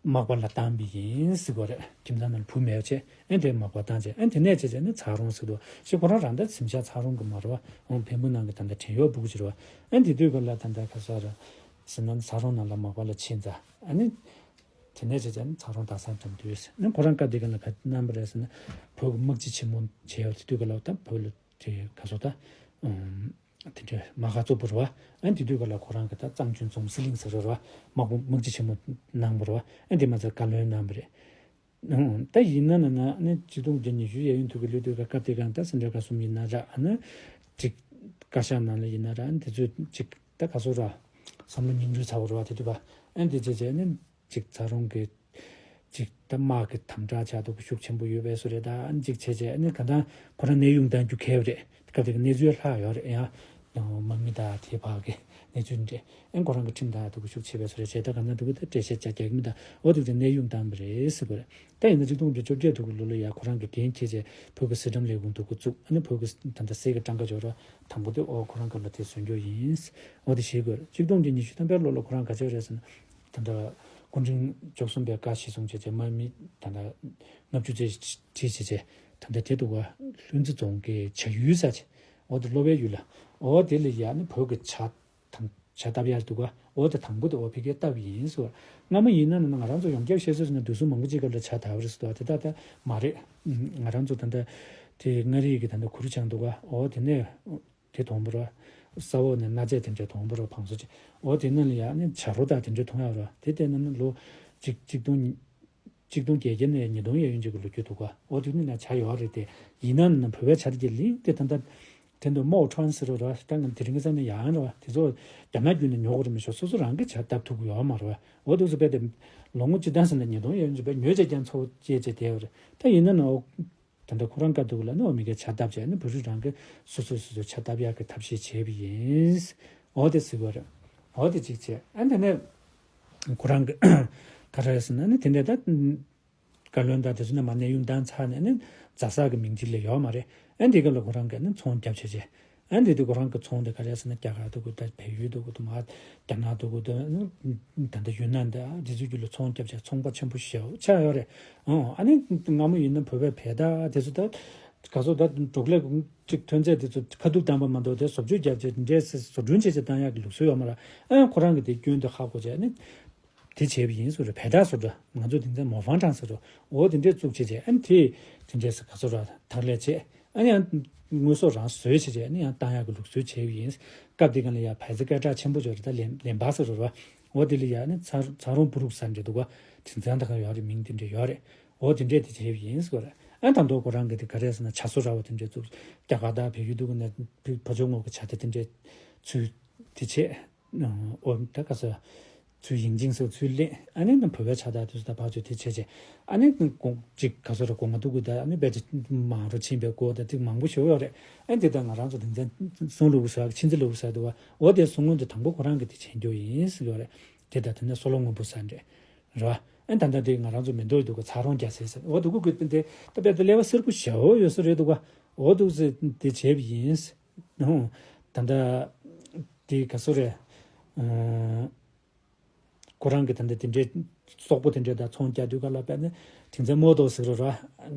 མག་པ་ལ་བཏང་བ་ཡིན་ཟེར་གི་ཡོད་རེད། ཁྱིམ་ཚང་ནང་བུ་མེད་པ་བྱས། ཨ་དེ་མག་པ་བཏང་བྱས། ཨ་དེ་ནས་བྱས་བྱས་ནི་ཚ་རོང་ཟེར་འདུག་ཞེས་ཁོ་རང་རང་ད་གཟིམ་ཤག་ཚ་རོང་གི་མ་རེད་པ། འོ་འཕན་པོ་ནང་གི་ད་ལྟ་བྲན་གཡོག་སྤུ་གུ་ཅིག་རེད་པ། ཨ་དེ་དུས་ག་ལ་ད་ལྟ་ག་ས་རེད་ཟེར་ན། ཚ་རོང་ནང་ལ་མག་པ་ལ་ཕྱིན་ཙང་ཨ་ནི། དེ་ནས་བྱས་ཙང་ཚ་རོང་ཟླ་བཟང་དགྲ་འདུལ་ཟེར་ནས། ཁོ་རང་སྐབས་དེ་ག་ལ་ག་གནང་བ་རེད་ཟེར་ན། བོད་ཀྱི་དམག་སྤྱི་ཆེན་མོ་བྱས་ཡོད་དེ་དུས་ག་ལ་ད་བོད་ལ་དེ་ག་སོ་ད་ཨུམ། དེ་འདྲའི་མ་ཁ་བཙུགས་པ་རེད་པ། ཨ་དེ་དུས་ག་ལ་ཁོ་རང་གི་ད་གཙང་ཆུ་རྫོང་སྲིད་གླིང་ཟེར་བ་རེད་པ། དམག་དཔུང་དམག་སྤྱི་ཆེན་མོ་གནང་བ་རེད་པ། ཨ་དེ་མ་ཚད་བཀའ་བློན་གནང་བ་རེད། ཨུམ། ད་ཡིན་ན་ན་ན་ཨ་ནི་གཅིག་སྟོང་བརྒྱ་ཉི་ཤུ་གཡས་གཡོན་དུ་གི་ལོ་དུས་ག་སྐབས་དེ་ག་ད་སེ་འབྲས་དགའ་གསུམ་ཡིན་ན་ར། ཨ་ནི་ཅིག་བཀའ་ཤག་ནང་ལ་ཡིན་ན་ར། ཨ་ནི་དེ་ཚོས་ཅིག་ད་ག་སོ་ར། བསམ་བློ་སྙིང་རུས་ཚ་བོ་རེད་བ། དེ་དུས་པ་ཨན་དེ་བྱས་བྱས་ནི་ཅིག་ཚ་རོང་གི་ཅིག་ད་དམག་གི་དམ་དྲག་ཆགས་འདུག་ཤུགས་ཆེན་པོ་ཡོད་པའི་བཟོ་རེད། ད་ཨན་ཅིག་བྱས་བྱས་ནི་ག་ད་ཁོ་རང་གནས་དབྱུང་བཏང་རྒྱུ་གལ་རེད། སྐབས་དེ་གི་གནས་ཚུལ་ལྷག་ཡོད་རེད། ཡང་དམག་མི་དང་དེ་བར་གི་གནས་ཚུལ་འདྲ་ཨན་ཁོ་རང་གི་ཁྲིམས་དང་འདུག་ཤུགས་ཆེ་བའི་བཟོ་རེད་བྱས། ད་ག་ད་འདུག་ད་འགྲེལ་བཤད་བྱ་རྒྱག་གི་མི་ད་འོ་འདུག་ཅིག་གནས་དབྱུང་བཏང་བ་རེད་ཟེར་གོ་རེད། ད་ཡིན་ན་ཆིག་སྟོང་དགུ་བརྒྱ་བཅོ་བརྒྱད་དུ་གི་ལོ་ལ་ཡ་ཁོ་རང་གི་འགན་འཁྱེར་བྱས་བོད་ཀྱི་སྲིད་ཁྲིམས་ལས་ཁུངས་འདུག་གི་བཙུགས། ཨ་ནི་བོད་ཀྱི་ད་ལྟ་སྲིད་ཀྱི་གྲངས་ཀ་འབྱོར་བ་དང་པོ་དེ་ཨོ་ཁོ་རང་སྐབས་ལ་དེ་བཟོ་རྒྱུ་ཡིན། འོ་དེ་ཞེས་དགོས། ཆིག་སྟོང་དགུ་བརྒྱ་ཉི་ཤུ་ཐམ་པའི་ལོ་ལ་ཁོ་རང་ག་ཅི་རེད་ཟེར་ན། ད་ལྟ་སྐུ་ཕྲེང་བཅུ་གསུམ་པའི་བཀའ་གཞིར་བཟུང་བྱས་བྱས་དམག་མི་ད་ལྟ་ལྔ་བཅུ་ཙམ་ཁྲིད་བྱས་བྱས་ད་ལྟ་དེ་འདུག་ག་ལྷུན་རྩེ་རྫོང་གི་བྱ་ཡུལ་ས་ཆ་འོ་དེ་གློ་བའི་ཡུལ་ལ་འོ་དེ་ལ་ཡ་ནི་བོད་ཀྱི་བྱ་དང་། བྱ་བཏབ་ཡག་འདུག་ག་འོ་དེ་དང་པོ་དེ་འོ་ཕ་གིར་བཏབ་ཡིན་ཟེར། སྔ་མོ་ཡིན་ན་ནི་ང་རང་ཚོ་ཡོངས་ཁྱབ་བཤད་སྲོལ་ཟེར་ན་དུས་སུ་མང་པོ་ཅིག་སྐབས་ལ་བྱ་བཏབ་པ་རེད་ཟེར། དེ་ད་ལྟ་མ་རེད། ང་རང་ཚོ་ད་ལྟ་དེ་མངའ་རིས་ཀྱི་ད་ལྟ་གུ་རུ་བྱང་འདུག་ག་འོ་དེ་ནས་དེ་དང་པོ་ར་ས་འོག་ནས་གནའ་རྫས་དེ་འདྲ་དང་པོ་ར་བང་བཟོ་བྱས། འོ་དེ་ནང་ལ་ཡ་ནི་བྱ་རོ་དང་དེ་འདྲ་མཐོང་ཡག་ར། དེ་ལྟས་ན་ནི་ལོ་གཅིག་གཅིག་སྟོང་གཅིག་སྟོང་བརྒྱད་བརྒྱ་ནས་ཉིས་སྟོང་གཡས་གཡོན་ཅིག་གི་ལོ་རྒྱུས་འདུག་ག་འོ་དེ་ནི་ན་བྱ་ཡོད་རེད། དེ་ཡིན་ན་ན་བོད་པའི་བྱ་དེ་གི་ལིང་དེ་ད་ལྟ་དེ་འདུག་མོའོ་ཁྲོན་ཟེར་རོ་ར། ད་ང་དེ་རིང་གི་ས་ནས་ཡང་ར་བ་དེ་ཚོ་རྒྱ་ནག་བརྒྱུད་ནས་ཉོ་དགོས་རེད་མི་ཤོག་སོ་སོ་རང་གི་བྱ་བཏབ་ཐུབ་ཀྱི་ཡོད་མ་རེད་བ། འོ་དེ་ཚོ་དཔེ་དེ་ལོ་ངོ་སྤྱི་བཏང་ཟེར་ན་ཉིས་སྟོང་གཡས་གཡོན་ཅིག་དཔེ་ཉོས་བྱས་ཀྱང་འཚོ་སྐྱེལ་བྱས་བསྡད་ཡོད་རེད། ད་ཡིན་ན་ན་འོ། ད་ལྟ་ཁོ་རང་བཀའ་འདུག་ལ་ནི་འོ་མི་སྒེར་ཆ་བཏབ་བྱས་ནི་བོད་རིགས་རང་གི་སོ་སོས་སོ་སོའི་ཆ་བཏབ་ཡག་གི་ཐབས་ཤེས་བྱས་པ་ཡིན། འོ་དེ་ཟེར་བ་རེད། འོ་དེ་གཅིག་བྱས། ཨ་ནི་དེ་ནས་ཁོ་རང་གི་ག་རེ་ཟེར་ན་ནི་དེ་འདྲ་ད་བཀའ་བློན་དང་དེ་ཚོ་ནས་མ་གནས་དབྱུང་བཏང་ཚར་ནས་ནི་རྫ་ས་གི་མིང་ཅིག་ལས་ཡོད་མ་རེད། ཨ་ནི་དེ་སྐབས་ལ་ཁོ་རང་གིས་ནི་ཚོང་བརྒྱབ་བྱས་བྱས། ཨ་ནི་དེ་དུས་ཁོ་རང་གི་ཚོང་དེ་ག་རེ་ཟེར་ན་རྒྱ་གར་དུ་གོ་ད་བལ་ཡུལ་དུ་གོ་དུ་མ་རྒྱ་ནག་དུ་གོ་དུ་ད་ལྟ་ཡུན་ནན་དང་དེ་ཚོའི་རྒྱུད་ལ་ཚོང་བརྒྱབ་བྱས་ཚོང་པ་ཆེན་པོ་ཞེ་པོ་ཆགས་ཡོད་རེད། ཨོ་ཨ་ནི་སྔ་མོ་ཡིན་ན་བོད་པའི་བལ་དང་དེ་ཚོ་ད་ག་ཚོད་ད་འབྲོག་ལས་ཅིག་ཐོན་རྫས་དེ་ཚོ་ཁ་ཐུག་བཏང་པ་མ་གཏོགས་དེ་བཟོ་བཅོས་བརྒྱབ་བྱས་འདྲེས་བཟོ་སྐྲུན་བྱས་བྱས་བཏང་ཡག་གི་ལུགས་སྲོལ་ཡོད་མ་རེད། ཨ་ཁོ་རང་གི་དེ་སྐྱོན་དེ་ཧ་གོ་བྱས་ཨ་ནི། དེ་བྱས་པ་ཡིན་ཟེར་རེད། བལ་དག་ཟེར་རེད། ང་ཚོ་དེང་སང་མོ་ཧྥང་ཀྲང་ཟེར་རེད། འོ་དེ་འདྲས་བཙུགས་བྱས་བྱས་ཨ་ནི་དེ་དེ་འདྲས་སེ་ག་ཚོད་ར་དག་ལས་བྱས་ཨ་ནི་ཡང་དངོས་ཟོག་རང་བཟོས་བྱས་བྱས་ཨ་ནི་ཡང་བཏང་ཡག་གི་ལུགས་སྲོལ་བྱས་པ་ཡིན། སྐབས་དེ་ག་ལ་ཡ་བལ་ཙེ་སྐད་གྲགས་ཆེན་པོ་ཅིག་རེད། ད་ལེན་ལེན་པ་ཟེར་རེད་བ། འོ་དེ་ལ་ཡ་ཨ་ནི་ཚ་ཚ་རོང་པུ་རུག་ཟེར་འདྲ་འདུག་བ། དེང་སང་ད་ག་ཡོད་རེད། མིང་དེ་འདྲས་ཡོད་རེད། འོ་དེ་འདྲས་དེ་བྱས་པ་ཡིན་ཟེར་རེད། ཨ་ནི་ད་མདོ་ཁོ་རང་གི་དེ་ག་རེ་ཟེར་ན་བྱ་གསོ་ར་བ་དེ་འདྲས་བཙུགས། རྒྱ་གར་དང་བལ་ཡུལ་དུ་གི་ནས་ཕ་ཕ་ཇོ་ངོ་གི་བྱ་དེ་དེ་འདྲས་ཚུལ་དེ་བྱས། ཨོ་ད་ག་ས་ཚུལ་ཡིན་ཅིང་སོགས་ཚུལ་ལེན་ཨ་ནི་ནི་བོད་པའི་ཆ་དག་དུས་སུ་ད་ཕར་ཚུར་དེ་བྱས་བྱས་ཨ་ནི་ནི་གོང་ཅིག་ག་ས་ར་གོང་མ་ཐུག་གི་ད་ཨ་ནི་དཔེ་ཅིག་མང་རུ་ཕྱིན་པའི་སྐོར་ད་ཅིག་མང་པོ་ཞིག་ཡོད་རེད། ཨ་ནི་དེ་ད་ང་རང་ཚོ་དེང་སང་གསུང་ལུགས་ཟེར་བ་ཆིན་ཙི་ལུགས་ཟེར་འདུག་བ། འོ་དེ་གསུང་ངོ་དེ་དང་པོ་ཁོ་རང་གི་དེ་བྱས་རྒྱུ་ཡིན་ཟེར་གི་ཡོད་རེད། དེ་ད་དེ་ནས་སོ་ལོ་སྔོན་པོ་ཟེར་འདྲ་རེད་བ། ཨ་ནི་ད་ལྟ་དེ་ང་རང་ཚོ་མེ་ཏོག་འདུག་ག་ཚ་རོང་རྒྱ་སེ་ཟེར་འོ་འདུག་གི་དེ་ད་དཔེ་ད་ཀླད་པ་སེར་པོ་ཞེ་པོ་ཡོད་ས་རེད་འདུག་ག་འོ་འདུག་ཟེར་དེ་བྱས་པ་ཡིན། ཨོ། ད་ལྟ་དེ་ག་ཚོད་རེད། ཨ་ཁོ་རང་གི་ད་ལྟ་དེ་འདྲའི་སོག་པོ་དེ་འདྲའི་ད་ཚོང་རྒྱག་དུས་ག་ལ་དཔེར་ན་དེང་སང་མོ་ཏོ་ཟེར་རོ་ར།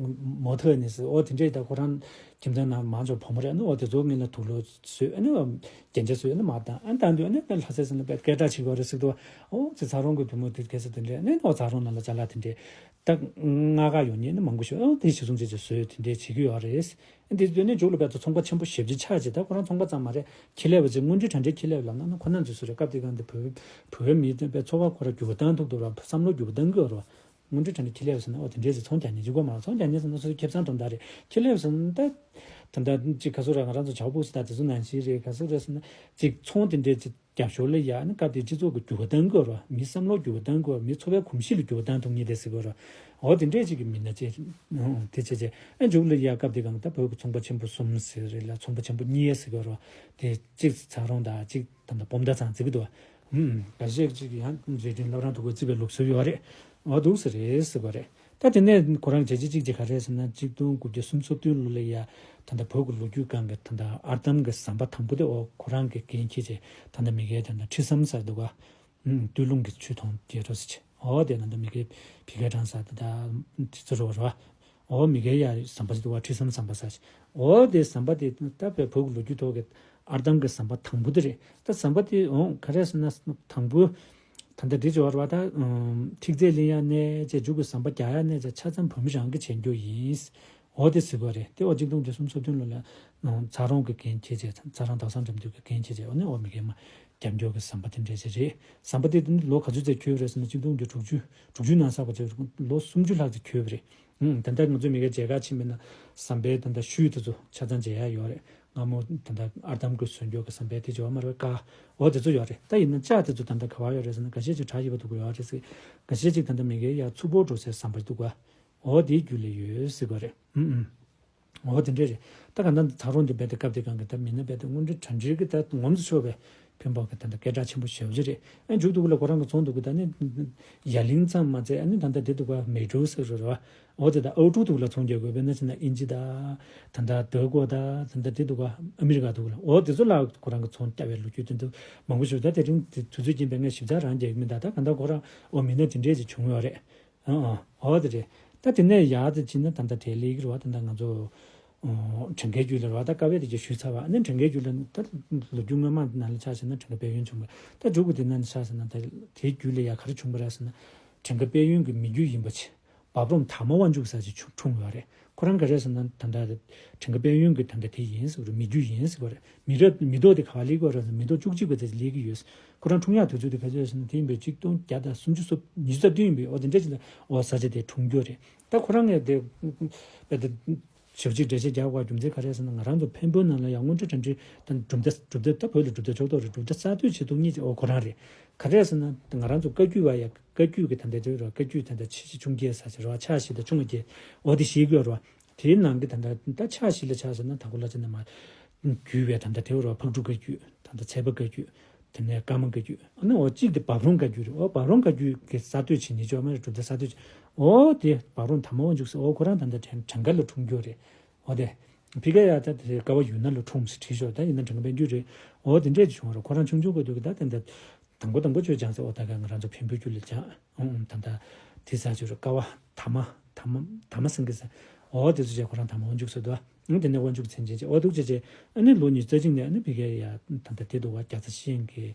མོ་ཐོ་ནི་ཟེར་ཨོ་དེ་འདྲའི་ད་ཁོ་རང་ཁྱིམ་ཚང་ནང་མང་ཆེ་བ་བུ་མོ་རེད། ཨ་ནི་ཨོ་དེ་ཚོ་ངེད་ལ་དུག་ལོག་བཟོས་ཨ་ནི་རྒྱན་ཆ་བཟོས་ཨ་ནི་མ་བཏང་ཨ་ནི་བཏང་དུས་ཨ་ནི་ལྷ་སའི་སེམས་ལ་དཔེ་སྐད་གྲགས་ཆེ་གི་རེད་ཟེར་དུས་ཨོ་ཙི་ཚ་རོང་གི་བུ་མོ་དེ་ག་ཚོད་དེ་འདྲའི་ཨ་ནི་ཨོ་ཚ་རོང་ནང་ལ་ཅ་ལག་དེ་འདྲའི། ད་མངའ་ཁག་ཡོང་མཁན་ནི་མང་པོ་ཞིག་ཨང་དེ་གཞི་བཟུང་བྱས་བྱས་བཟོས་དེ་འདྲས་བྱེད་ཀྱི་ཡོད་རེད། དེ་དུས་ནས་མཇུག་ལ་བལ་ཚོ་ཚོང་པ་ཆེན་པོ་ཞེ་པོ་ཅིག་ཆགས་བྱས་ད་ཁོ་རང་ཚོང་པ་ཙམ་མ་རེད། ཁེ་ལས་པ་ཅིག་དངུལ་འབྲེལ་དྲ་འབྲེལ་ཁེ་ལས་པ་ལབ་ན་ནི་ཁོ་ན་ཚོས་བཟོས་རེད། སྐབས་དེ་གང་དེ་བོད་བོད་མི་དེ་བལ་ཚོ་བ་ཁོ་ར་འགྱུར་བ་བཏང་ཐུབ་འདུག་ར་བསམ་བློ་འགྱུར་བ་བཏང་གི་ཡོད་རེད་བ། དངུལ་འབྲེལ་དྲ་འབྲེལ་ཁེ་ལས་པ་ཟེར་ན་ཨོ་དེ་འདྲས་ཟེར་ཚོང་རྒྱག་མཁན་ཅིག་གོ་མ་རེད། ཚོང་རྒྱག་མཁན་ཟེར་ན་སོ་སོའི་ཁེ་བཟང་དོན་དག་རེད། ཁེ་ལས་པ་ཟེར་ན་ད་ད་ལྟ་ཅིག་ག་ཚོད་རེད་ང་རང་ཚོ་ཇའོ་པོ་ཟེར་ད་དེ་ཚོ་ནང་བཞིན་རེད། ག་ཚོད་རེད་ཟེར་ན་ཅིག་ཚོང་དེ་འདྲས་ཅིག་རྒྱབ་ཤོག་ལ་ཡ་ནི་སྐབས་དེ་སྤྱི་ཚོགས་ཀྱི་འགྱུར་བ་གཏང་དགོས་རོ། མི་བསམ་བློ་འགྱུར་བ་གཏང་དགོས་རོ། མི་འཚོ་བའི་གོམས་གཤིས་ལ་འགྱུར་བ་གཏང་ཐུབ་ངེས་དེ་ཟེར་དགོས་རོ། འོ་དེ་འདྲས་ཅིག་གི་མི་སྣ་ཅིག་དེ་བྱས་བྱས་ཨ་མཇུག་ལ་ཡ་སྐབས་དེ་གང་ད་བོད་ཀྱི་ཚོང་པ་ཆེན་པོ་གསུམ་ཟེར་རེད་ལ་ཚོང་པ་ཆེན་པོ་གཉིས་ཟེར་དགོས་རོ། དེ་གཅིག་ཚ་རོང་དང་གཅིག་ད་ལྟ་སྤོམ་མདའ་ཚང་ཟེར་གི་འདུག་བ། ག་ཤེད་ཅིག་ཡང་རྗེ་དྲིན་བླ་བྲང་དུ་གོ་རྩིས་པའི་ལུགས་སྲོལ་ཡོད་རེད། འོ་འདུག་ཟེར་རེད་ཟེར་དགོས་རེད། ད་དེ་ནས་ཁོ་རང་བྱས་རྗེས་གཅིག་ཅིག་ག་རེ་ཟེར་ན་གཅིག་སྟོང་དགུ་བརྒྱ་སུམ་ཅུ་སོ་བདུན་ལོ་ལ་ཡ་ད་ལྟ་བོད་ཀྱི་ལོ་རྒྱུས་སྒང་གི་ད་ལྟ་ཨར་འདམ་གྱི་ཟམ་པ་དང་པོ་དེ་འོ་ཁོ་རང་གི་འགན་འཁྱེར་བྱས་ད་ལྟ་མི་སྒེར་ད་ལྟ་ཁྲི་ཟམ་ཟེར་འདུག་ག་སྟོད་ལུང་གི་ཆུ་དོང་རྒྱལ་རོ་ཟེར་བྱས་འོ་དེ་ད་ལྟ་མི་སྒེར་བི་ཀ་ཊང་ཟེར་ད་ལྟ་དེ་ཚོ་རོ་རོ་འོ་མི་སྒེར་ཡ་ཟམ་པ་ཟེར་འདུག་ག་ཁྲི་ཟམ་ཟམ་པ་ཟེར་བྱས་འོ་དེ་ཟམ་པ་དེ་ད་བོད་ཀྱི་ལོ་རྒྱུས་ཐོག་གི་ཨར་འདམ་གྱི་ཟམ་པ་དང་པོ་དེ་རེད། ད་ཟམ་པ་དེ་འོང་ག་རེ་ཟེར་ན་དང་པོ་ད་ལྟ་འདི་བྱོར་བ་ད་ཐིག་ཚད་ལེན་ཡ་ནས་ཅེས་མཇུག་གི་ཟམ་པ་རྒྱག་ཡ་ནས་ཅེས་ཆ་ཚང་བོད་མི་རང་གི་བྱེད་རྒྱུ་ཡིན། འོ་དེ་ཟེར་གོ་རེད། དེ་འོ་གཅིག་སྟོང་བརྒྱད་སུམ་ཅུ་སོ་བདུན་ལོ་ལ་ཚ་རོང་གི་འགན་འཁྱེར་བྱས་ཚ་རོང་དྭགས་སང་འགྲམ་དུ་གི་འགན་འཁྱེར་བྱས་འོ་ནས་འོ་མི་རྒན་མ་རྒྱབ་སྐྱོར་གྱི་ཟམ་པ་དེ་འདྲས་ཅིག་རེད། ཟམ་པ་དེ་ལོ་ག་ཚོད་ཙམ་འཁྱོལ་རེད་ཟེར་ན་གཅིག་སྟོང་བརྒྱད་དྲུག་ཅུ་དྲུག་ཅུ་ནང་ས་བ་ཅིག་ལོ་སུམ་ཅུ་ལྷག་ཙམ་འཁྱོལ་བ་རེད། ད་ལྟ་ང་ཚོ་མི་སྒེར་མཇལ་ཁ་ཕྱིན་པ་ན་ཟམ་པའི་ད་ལྟ་ཤུལ་དེ་ཚོ་ཆ་ཚང་མཇལ་ཡ་ཡོད་རེད། སྔ་མོ་ད་ལྟ་ཨར་འདམ་གྱི་སོན་སྐྱོ་གི་ཟམ་པའི་དེ་བྱེད་བ་མ་རེད་ཀ། འོ་དེ་ཚོ་ཡོད་རེད། ད་ཡིན་ན་ལྕགས་དེ་ཚོ་ད་ལྟ་ག་བ་ཡོད་རེད་ཟེར་ན། འགའ་ཤས་ཅིག་བྲག་ཡིབ་པ་འདུག་ག་ཡོད་རེད་ཟེར། འགའ་ཤས་ཅིག་ད་ལྟ་མི་གའི་ཡ་ཚུགས་པོ་འགྲོ་སའི་ཟམ་པ་འདུག་ག། འོ་དེའི་རྒྱུད་ལ་ཡོད་ཟེར་ག་རེད། ཨུམ་ཨུམ། འོ་དེ་འདྲས་རེད། ད་ག་ད་ཚ་རོང་དེ་རྦད་དེ་སྐབས་དེ་གང་གི་ད་མི་སྣ་རྦད་དེ་དངོས་འབྲེལ་གྲ་འགྲིག་གི་ད་ངོམ་དུ་ཆོག་པའི་ཕན་པོ་གི་ད་ད་སྐད་གྲགས་ཆེན་པོ་ཞེ་པོ་ཅིག་རེད། ཨ་མཇུག་ཏུ་གུ་ལ་ཁོ་རང་གི་ཚོང་འདུག་གི་ད་ནི་ཡ་གླིང་ཙམ་མ་ཚད། ཨ་ནི་ད་ད་དེ་འདུག་ག་མེ་ཀྲོ་ཟེར་རོ་ར། འོ་དེ་ད་ཨོ་ཀྲུག་འདུག་ལ་ཚོང་རྒྱག་དགོས་པས་ན་ཅི་ན་ཨིན་ཇི་ད་ད་ད་ད་གོ་ད་ད་ད་དེ་འདུག་ག་ཨ་མི་རི་ཀ་འདུག་ལ། འོ་དེ་ཚོ་ལ་ཁོ་རང་གི་ཚོང་བརྒྱབ་པའི་ལོ་རྒྱུས་དེ་འདུག་མང་པོ་ཞིག་ད་དེ་རིང་དེ་དུས་ཚོད་ཀྱིན་པའི་ངས་ཞིབ་ཚགས་རང་རྒྱག་གི་མིན། ད་ད་ག་ད་ཁོ་རང་འོ་མི་སྣ་དེ་འདྲས་ཅིག་བྱུང་ཡོད་རེད། ཨང་ཨང་། འོ་དེ་རེད། ད་དེ་ནས་ཡར་དེ་ཕྱིན་ན་ད་ལྟ་དེ་ལས་ཀྱི་རེད་བ། ད་ལྟ་ང་ཚོ་ཨོ་དྲན་མཁས་རྒྱུད་ལ་རེད་བ། ད་ཀ་བའི་དེ་ཅིག་ཞུས་ཚར་བ། ཨ་ནི་དྲན་མཁས་རྒྱུད་ལ་ད་ལོ་རྒྱུས་སྔོན་མ་ནང་ལ་ཆ་བཞག་ན་དྲན་མཁས་དཔལ་ཡོན་བྱུང་བ། ད་མཇུག་གི་དེ་ནང་ལ་ཆ་བཞག་ན་ད་དེའི་རྒྱུད་ལ་ཡ་ག་རེ་བྱུང་བ་རེད་ཟེར་ན། དྲན་མཁས་དཔལ་ཡོན་གྱི་མི་རྒྱུད་ཡིན་པ་ཆེ། འབབ་རོམ་དར་མ་དབང་ཕྱུག་ཟེར་ཅིག་བྱུང་འཁྲུངས་ཡོད་རེད། ཁོ་རང་ག་རེ་ཟེར་ན་ད་ལྟ་དྲན་མཁས་དཔལ་ཡོན་གྱི་ད་ལྟ་དེ་ཡིན་ཟེར་བ་རེད། མི་རྒྱུད་ཡིན་ཟེར་བ་རེད། མི་རབས་མི་ཐོག་དེ་ག་བ་སླེབས་ཀྱི་ཡོད་རེད་ཟེར་ན། མི་ཐོག་བཅུ་གཅིག་པ་དེ་སླེབས་ཀྱི་ཡོད། ཁོ་རང་འཁྲུངས་ཡག་དུས་ཚོད་དེ་ག་ཚོད་ཟེར་ན། དེ་ཡིན་པའི་ཆིག་སྟོང་བརྒྱ་དང་སུམ་ཅུ་སོ་ཉི་ཤུ་རྩ་བདུན་ཡིན་པའི་འོ་དེ་འདྲ་ཅིག་ལ་འོ་ས་ཆ་དེ་འཁྲུངས་ཀྱི་ཡོད་རེད། ད་ཁོ་རང་གིས་དེ་དཔེ་དེ་ཞབས་ཕྱི་འགྲེལ་བཤད་རྒྱག་པའི་རྒྱུ་མཚན་ག་རེ་ཟེར་ན། ང་རང་ཚོ་འཕན་པོའི་ནང་ལ་ཡང་དངོས་འབྲེལ་གྲ་འགྲིག་དང་གྲུབ་མཐའ་གྲུབ་མཐའ་ད་བོད་ལ་གྲུབ་མཐའ་ཕྱོགས་གཏོགས་རེད། གྲུབ་མཐའ་གསར་གཏོད་བྱེད་ཐུབ་མཁན་ཅིག་འོ་ཁོ་རང་རེད། ག་རེ་ཟེར་ན་ང་རང་ཚོ་བཀའ་བརྒྱུད་པ་ཡ་བཀའ་བརྒྱུད་ཀྱི་ད་ལྟ་དེ་རེད་བ། བཀའ་བརྒྱུད་ད་ལྟ་ཆེ་བཞི་ཆུང་བརྒྱད་ས་ཆ་རེད་བ། ཕྱག་བཞི་དང་ཆུང་བརྒྱད་འོ་དེ་བཤད་ཀྱི་ཡོད་རེད་བ། དེའི་ནང་གི་ད་ལྟ་ད་ཕྱག་བཞི་ལ་ཆ་བཞག་ན་དང་པོ་ལ་ཅི་ན་མ་བརྒྱུད་པའི་ད་ལྟ་དེ་རེད་བ། ཕག་གྲུ་བཀའ་བརྒྱུད། ད་ལྟ་ཚལ་པ་བཀའ་བརྒྱུད། དེ་ནས་ཀརྨ་བཀའ་བརྒྱུད། ཨ་ནི་འོ་གཅིག་དེ་འབབ་རོམ་བཀའ་བརྒྱུད་རེད། འོ་འབབ་རོམ་བཀའ་བརྒྱུད་ཀྱི་གསར་གཏོད་བྱེད་མཁན་ཅིག་ཡོད་མ་རེད། གྲུབ་མཐའ་གསར་གཏོད་བྱེད། འོ་དེ་འབབ་རོམ་དར་མ་དབང་ཕྱུག་ཟེར། འོ་ཁོ་རང་ད་ལྟ་དྲན་དྲན་མཁས་ལ་འཁྲུངས་ཀྱི་ཡོད་རེད། འོ་དེ་ཕི་ག་ཡ་ད་དེ་ཀ་བ་ཡུལ་ན་ལ་འཁྲུངས་ཟེར་བྲིས་ཤོག་ད་ཡིན་ན་དྲན་མཁས་དཔལ་འབྱོར་རེད། འོ་དེ་འདྲས་ཅིག་བྱུང་བ་རེད། ཁོ་རང་ཆུང་ཆུང་སྐབས་དུས་ཀྱི་ད་དེ་འདྲ་དང་པོ་དང་པོ་ཆོས་སྦྱངས་ཚེ་འོ་ད་ག་ང་རང་ཚོ་འཕན་པོའི་རྒྱུད་ལ་སྦྱངས། ཨང་ཨང་། ད་ལྟ་དེ་ས་ཆུ་རུ་ཀ་བ་དར་མ་དར་མ་དར་མ་སེང་གེ་ཟེར། འོ་དེ་ཚོ་བྱས་ཁོ་རང་དར་མ་དབང་ཕྱུག་ཟེར་འདུག་ཨང་། དེ་ནས་དབང་ཕྱུག་མཚན་ཅན་བྱས། འོ་འདུག་བྱས་བྱས། ཨ་ནི་ལོ་ཉི་ཤུ་རྩ་གཅིག་ནས་ཨ་ནི་ཕི་གའི་ཡ་ད་ལྟ་དེ་འདུག་བ། རྒྱ་ཚ་ཤེས་ཡོན་གྱི་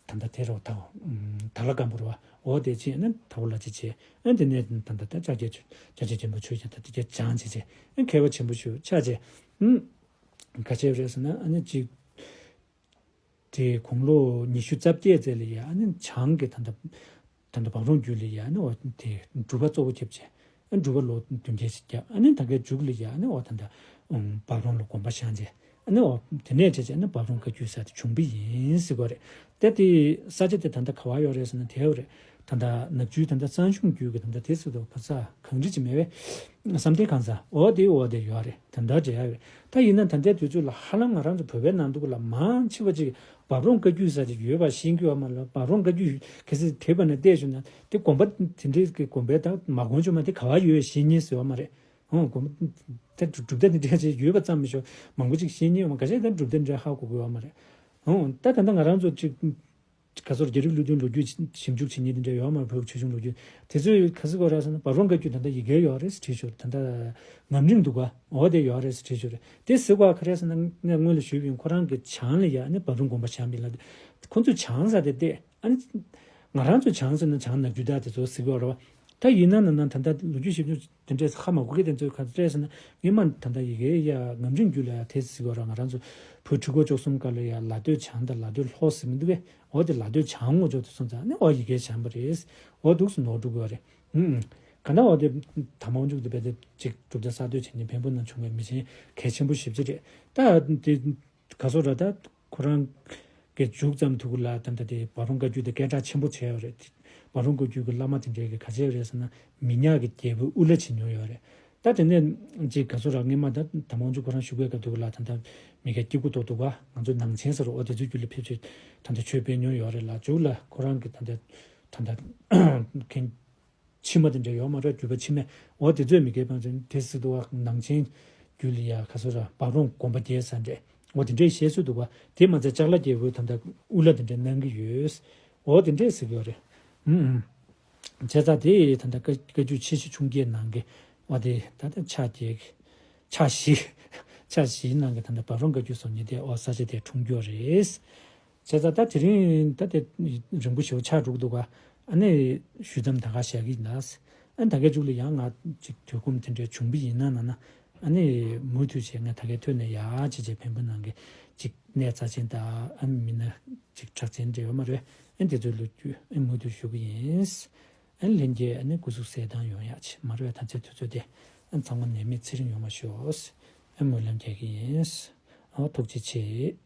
ད་ལྟ་དེ་རུ་ད་དར་ལ་སྒམ་པོ་རུ་བ། འོ་དེ་ཕྱིན་ཨ་ནི་དར་པོ་ལ་ཅི་བྱས། ཨ་ནི་དེ་ནས་ད་ལྟ་ད་ལྕགས་རྒྱལ་ལྕགས་རྒྱལ་ཆེན་པོ་ཆོས་ཀྱི་ད་ལྟ་རྒྱལ་སྦྱངས་བྱས་བྱས། ཨ་ནི་མཁས་པ་ཆེན་པོ་ཞིག་ཆགས་བྱས། ཨང་། ག་བྱས་པ་རེད་ཟེར་ན། ཨ་ནི་ཅིག་དེ་དགུང་ལོ་ཉི་ཤུ་རྩ་བརྒྱད་ཙམ་ལ་ཡ་ཨ་ནི་བྱང་གི་ད་ལྟ་ད་ལྟ་འབབ་རོམ་རྒྱུད་ལ་ཡ་ཨ་ནི་འོ་དེ་སྒྲུབ་པ་གཙོ་བོ་བརྒྱབ་བྱས། ཨ་ནི་སྒྲུབ་པ་ལོ་བདུན་བརྒྱད་ཅིག་བརྒྱབ། ཨ་ནི་ད་གའི་མཇུག་ལ་ཡ་ཨ་ནི་འོ་ད་ལྟ་འབབ་རོམ་ལ་དགོན་པ་བཞེངས་བྱས། ཨ་ནི་འོ་དེ་ནས་བྱས་བྱས་ཨ་ནི་འབབ་རོམ་བཀའ་བརྒྱུད་ཟེར་དེ་བྱུང་བ་ཡིན་ཟེར་གོ་རེད། ད་དེ་ས་ཆ་དེ་ད་ལྟ་ག་བ་ཡོད་རེད་ཟེར་ན་དེ་ཡོད་རེད། ད་ལྟ་ནག་ཆུའི་ད་ལྟ་གཙང་གཞུང་རྒྱུད་ཀྱི་ད་ལྟ་དེ་ཟེར་དུས་ག་ས་གངས་རི་ཅིག་མེད་པས། བསམ་གཏན་གང་ཟག་འོ་དེ་འོ་དེ་ཡོད་རེད། ད་ལྟ་འབྲེལ་ཡ་ཡོད། ད་ཡིན་ན་ད་ལྟའི་དུས་ཚོད་ལ་ཧ་ལམ་ང་རང་ཚོ་བོད་པའི་ནང་དུ་ལ་མང་ཆེ་བ་ཅིག་འབབ་རོམ་བཀའ་བརྒྱུད་ཟེར་ཅིག་ཡོད་པ་ཤེས་ཀྱི་ཡོད་མ་རེད། འབབ་རོམ་བཀའ་བརྒྱུད་གལ་སྲིད་དེབ་ནང་བལྟས་བྱུང་ན་དེ་དགོན་པ་དེ་འདྲའི་གི་དགོན་པའི་ད་མ་དགོན་ཆུང་མ་དེ་ག་བ་ཡོད་ཤེས་མཁན་ཟེར་བ་མ་རེད། ཧོ་དགོན་པ་དེ་གྲུབ་མཐའ་དེ་འདྲ་ཅིག་ཡོད་པ་ཙམ་མི་ཤོག་མང་པོ་ཅིག་ཤེས་མཁན་ཡོད་མ། འགའ་ཤས་ད་གྲུབ་མཐའ་འདྲ་ཧ་གོ་གི་ཡོད་མ་རེད། ཧོ་ད་ད་ལྟ་ང་རང་ཚོ་ཅིག་ག་ཚོད་རྒྱ་རིགས་ཀླུ་ལྡིང་ལོ་རྒྱུས་ཞིབ་འཇུག་བྱེད་མཁན་དེ་འདྲ་ཡོད་མ་རེད། བོད་ཆོས་འབྱུང་ལོ་རྒྱུས་དེ་ཚོས་ག་ཚོད་གོ་ར་ཟེར་ན་འབབ་རོམ་བཀའ་བརྒྱུད་ད་ལྟ་ཡི་གེ་ཡོད་རེད་ཟེར་བྲིས་ཤོག་ད་ལྟ་ངམ་རིང་འདུག་ག་འོ་དེ་ཡོད་རེད་ཟེར་བྲིས་ཤོག་རེད། དེ་ཟེར་གོ་ག་རེ་ཟེར་ན་ངས་སྔོན་ལ་ཞུས་པ་ཡིན། ཁོ་རང་གི་བྱང་ལ་ཡ་ཨ་ནི་འབབ་རོམ་དགོན་པ་བཞེངས་པ་ཡིན་ལ། ཁོ་ཚོས་བྱང་ཟེར་དེ་བལྟས། ཨ་ནི་ང་རང་ཚོ་བྱང་ཟེར་ན་བྱང་ནག་རྒྱུད་དག་དེ་ཚོ་ཟེར་གོ་ར་བ། ད་ཡིན་ན་ན་ན་ད་ལྟ་ལོ་རྒྱུས་ཞིབ་འཇུག་དེ་འདྲས་ཧ་མ་གོ་གི་དེ་ཚོས་ག་འདྲས་ཟེར་ན་སྔོན་མ་ད་ལྟ་ཡི་གེ་ཡ་ངམ་རིང་རྒྱུད་ལ་ཡ་དེ་ཟེར་གོ་ར། ང་རང་ཚོ་བོད་ཁྲི་སྐོར་བཅུ་གསུམ་སྐབས་ལ་ཡ་ལ་སྟོད་བྱང་དང་ལ་སྟོད་ལྷོ་ཟེར་མི་འདུག་གས། འོ་དེ་ལ་སྟོད་བྱང་ངོ་ཅོག་ཏུ་སོང་ཙང་ནི་འོ་ཡི་གེ་བྱང་པ་རེད། འོ་འདུག་སེ་ནོར་འགྲོ་གི་ཡོད་རེད། ཨུམ། ག་ན་འོ་དེ་དར་མ་དབང་ཕྱུག་དེ་རྦད་དེ་ཅིག་གྲུབ་མཐའ་གསར་གཏོད་བྱས་ནས་འཕན་པོ་ནང་བྱུང་བའི་མི་ཆེན་གལ་ཆེན་པོ་ཞེ་པོ་ཅིག་རེད། ད་དེ་ག་སོ་ར་ད་ཁོ་རང་གི་མཇུག་ཙམ་ཐུག་ལ་ད་ད་དེ་འབབ་རོམ་བཀའ་བརྒྱུད་དེ་སྐད་གྲགས་ཆེན་པོ་བྱས་ཡོད་རེད། འབབ་རོམ་བཀའ་བརྒྱུད་ཀྱི་བླ་མ་དེ་འདྲས་ཀྱི་ག་བྱས་ཡོད་རེད་ཟེར་ན་མི་ཉག་གི་རྒྱལ་པོའི་དབུ་བླ་བྱེད་མྱོང་ཡོད་རེད། ད་དེ་ནས་ཅིག་ག་སོ་ར་སྔོན་མ་ད་དར་མ་དབང་ཕྱུག་ཁོ་རང་བཞུགས་པའི་སྐབས་ཐུག་ལ་ད་ད་མི་ག་སྐྱེ་དགུ་ཐོག་ཏུ་བ་ང་ཚོ་ནང་ཆེན་ཟེར་འོ་དེ་ཚོའི་རྒྱུད་ལ་ཕེབས་ཆེད་ད་ད་ཆོས་སྤེལ་མྱོང་ཡོད་རེད་ལ། མཇུག་ལ་ཁོ་རང་གི་ད་ད་ད་ད་མཁན་ཕྱི་མ་དེ་འདྲ་ཡོད་མ་རེད། བརྒྱུད་པ་ཕྱི་མ་འོ་དེ་ཚོས་མི་སྐད་པང་ཅན་དེ་སྲིད་དུ་བ་ནང་ཆེན་རྒྱུད་ལ་ཡ་ག་སོ་ར་འབབ་རོམ་དགོན་པ་རྒྱས་ས་འདྲ་འོ་དེ་འདྲའི་བཤད་སྲོལ་འདུག་བ། དེ་མ་ཚད་ལྕགས་ལ་རྒྱལ་པོའི་ད་ལྟ་དབུ་བླ་དེ་འདྲ་གནང་གི་ཡོད། འོ་དེ་འདྲས་ཟེར་གི་ཡོད་རེད། ཨུམ་ཨུམ། བྱས་ཙང་དེ་ད་ལྟ་བཀའ་བཀའ་བརྒྱུད་ཆེ་ཆུང་བརྒྱད་ནང་གི་འོ་དེ་ད་ལྟ་ཕྱག་བརྒྱད་ཀྱི་ཕྱག་བཞི་ཕྱག་བཞིའི་ནང་གི་ད་ལྟ་འབབ་རོམ་བཀའ་བརྒྱུད་སོ་གཉིས་དེ་འོ་ས་ཆ་དེ་འཁྲུངས་ཀྱི་ཡོད་རེད། བྱས་ཙང་ད་དེ་རིང་ད་དེ་རིང་པོ་ཞེ་པོ་ཆགས་འགྲོ་གི་འདུག་ག་ཨ་ནི་ཞུས་ཙམ་ད་ག་བཞག་གི་ཡིན་ད། ཨ་ནི་ད་གའི་མཇུག་ལ་ཡང་ང་ཅིག་དུས་ཁོམ་དེ་འདྲའི་བྱུང་བ་ཡིན་ན་ན་ན་ཨ་ནི་མུ་མཐུད་བྱས་ང་ད་གའི་ཐོག་ནས་ཡག་ཅིག་བྱས་འཕན་པོ་ནང་གི་ཅིག་གནས་རྩ་ཆེན་ད་ཨ་ནི་མི་སྣ་ཅིག་གྲགས་ཅན་འདྲ་ཡོད་མ་རེད། ཨ་ནི་དེ་ཚོའི་ལོ་རྒྱུས་ཨ་ནི་མུ་མཐུད་ཞུ་གི་ཡིན། ཨ་ནི་ལྷན་རྒྱས་ཨ་ནི་སྐུ་གཟུགས་གསལ་ཐང་ཡོང་ཡག་ཅིག་མ་རེད། ད་ཚེ་དུས་ཚོད་དེ་ཨ་ནི་ཚང་མ་ནད་མེད་ཚེ་རིང་ཡོང་བ་ཤོག་ཨ་ནི་སྨོན་ལམ་རྒྱག་གི་ཡིན། ཨོ། ཐུགས་རྗེ་ཆེ།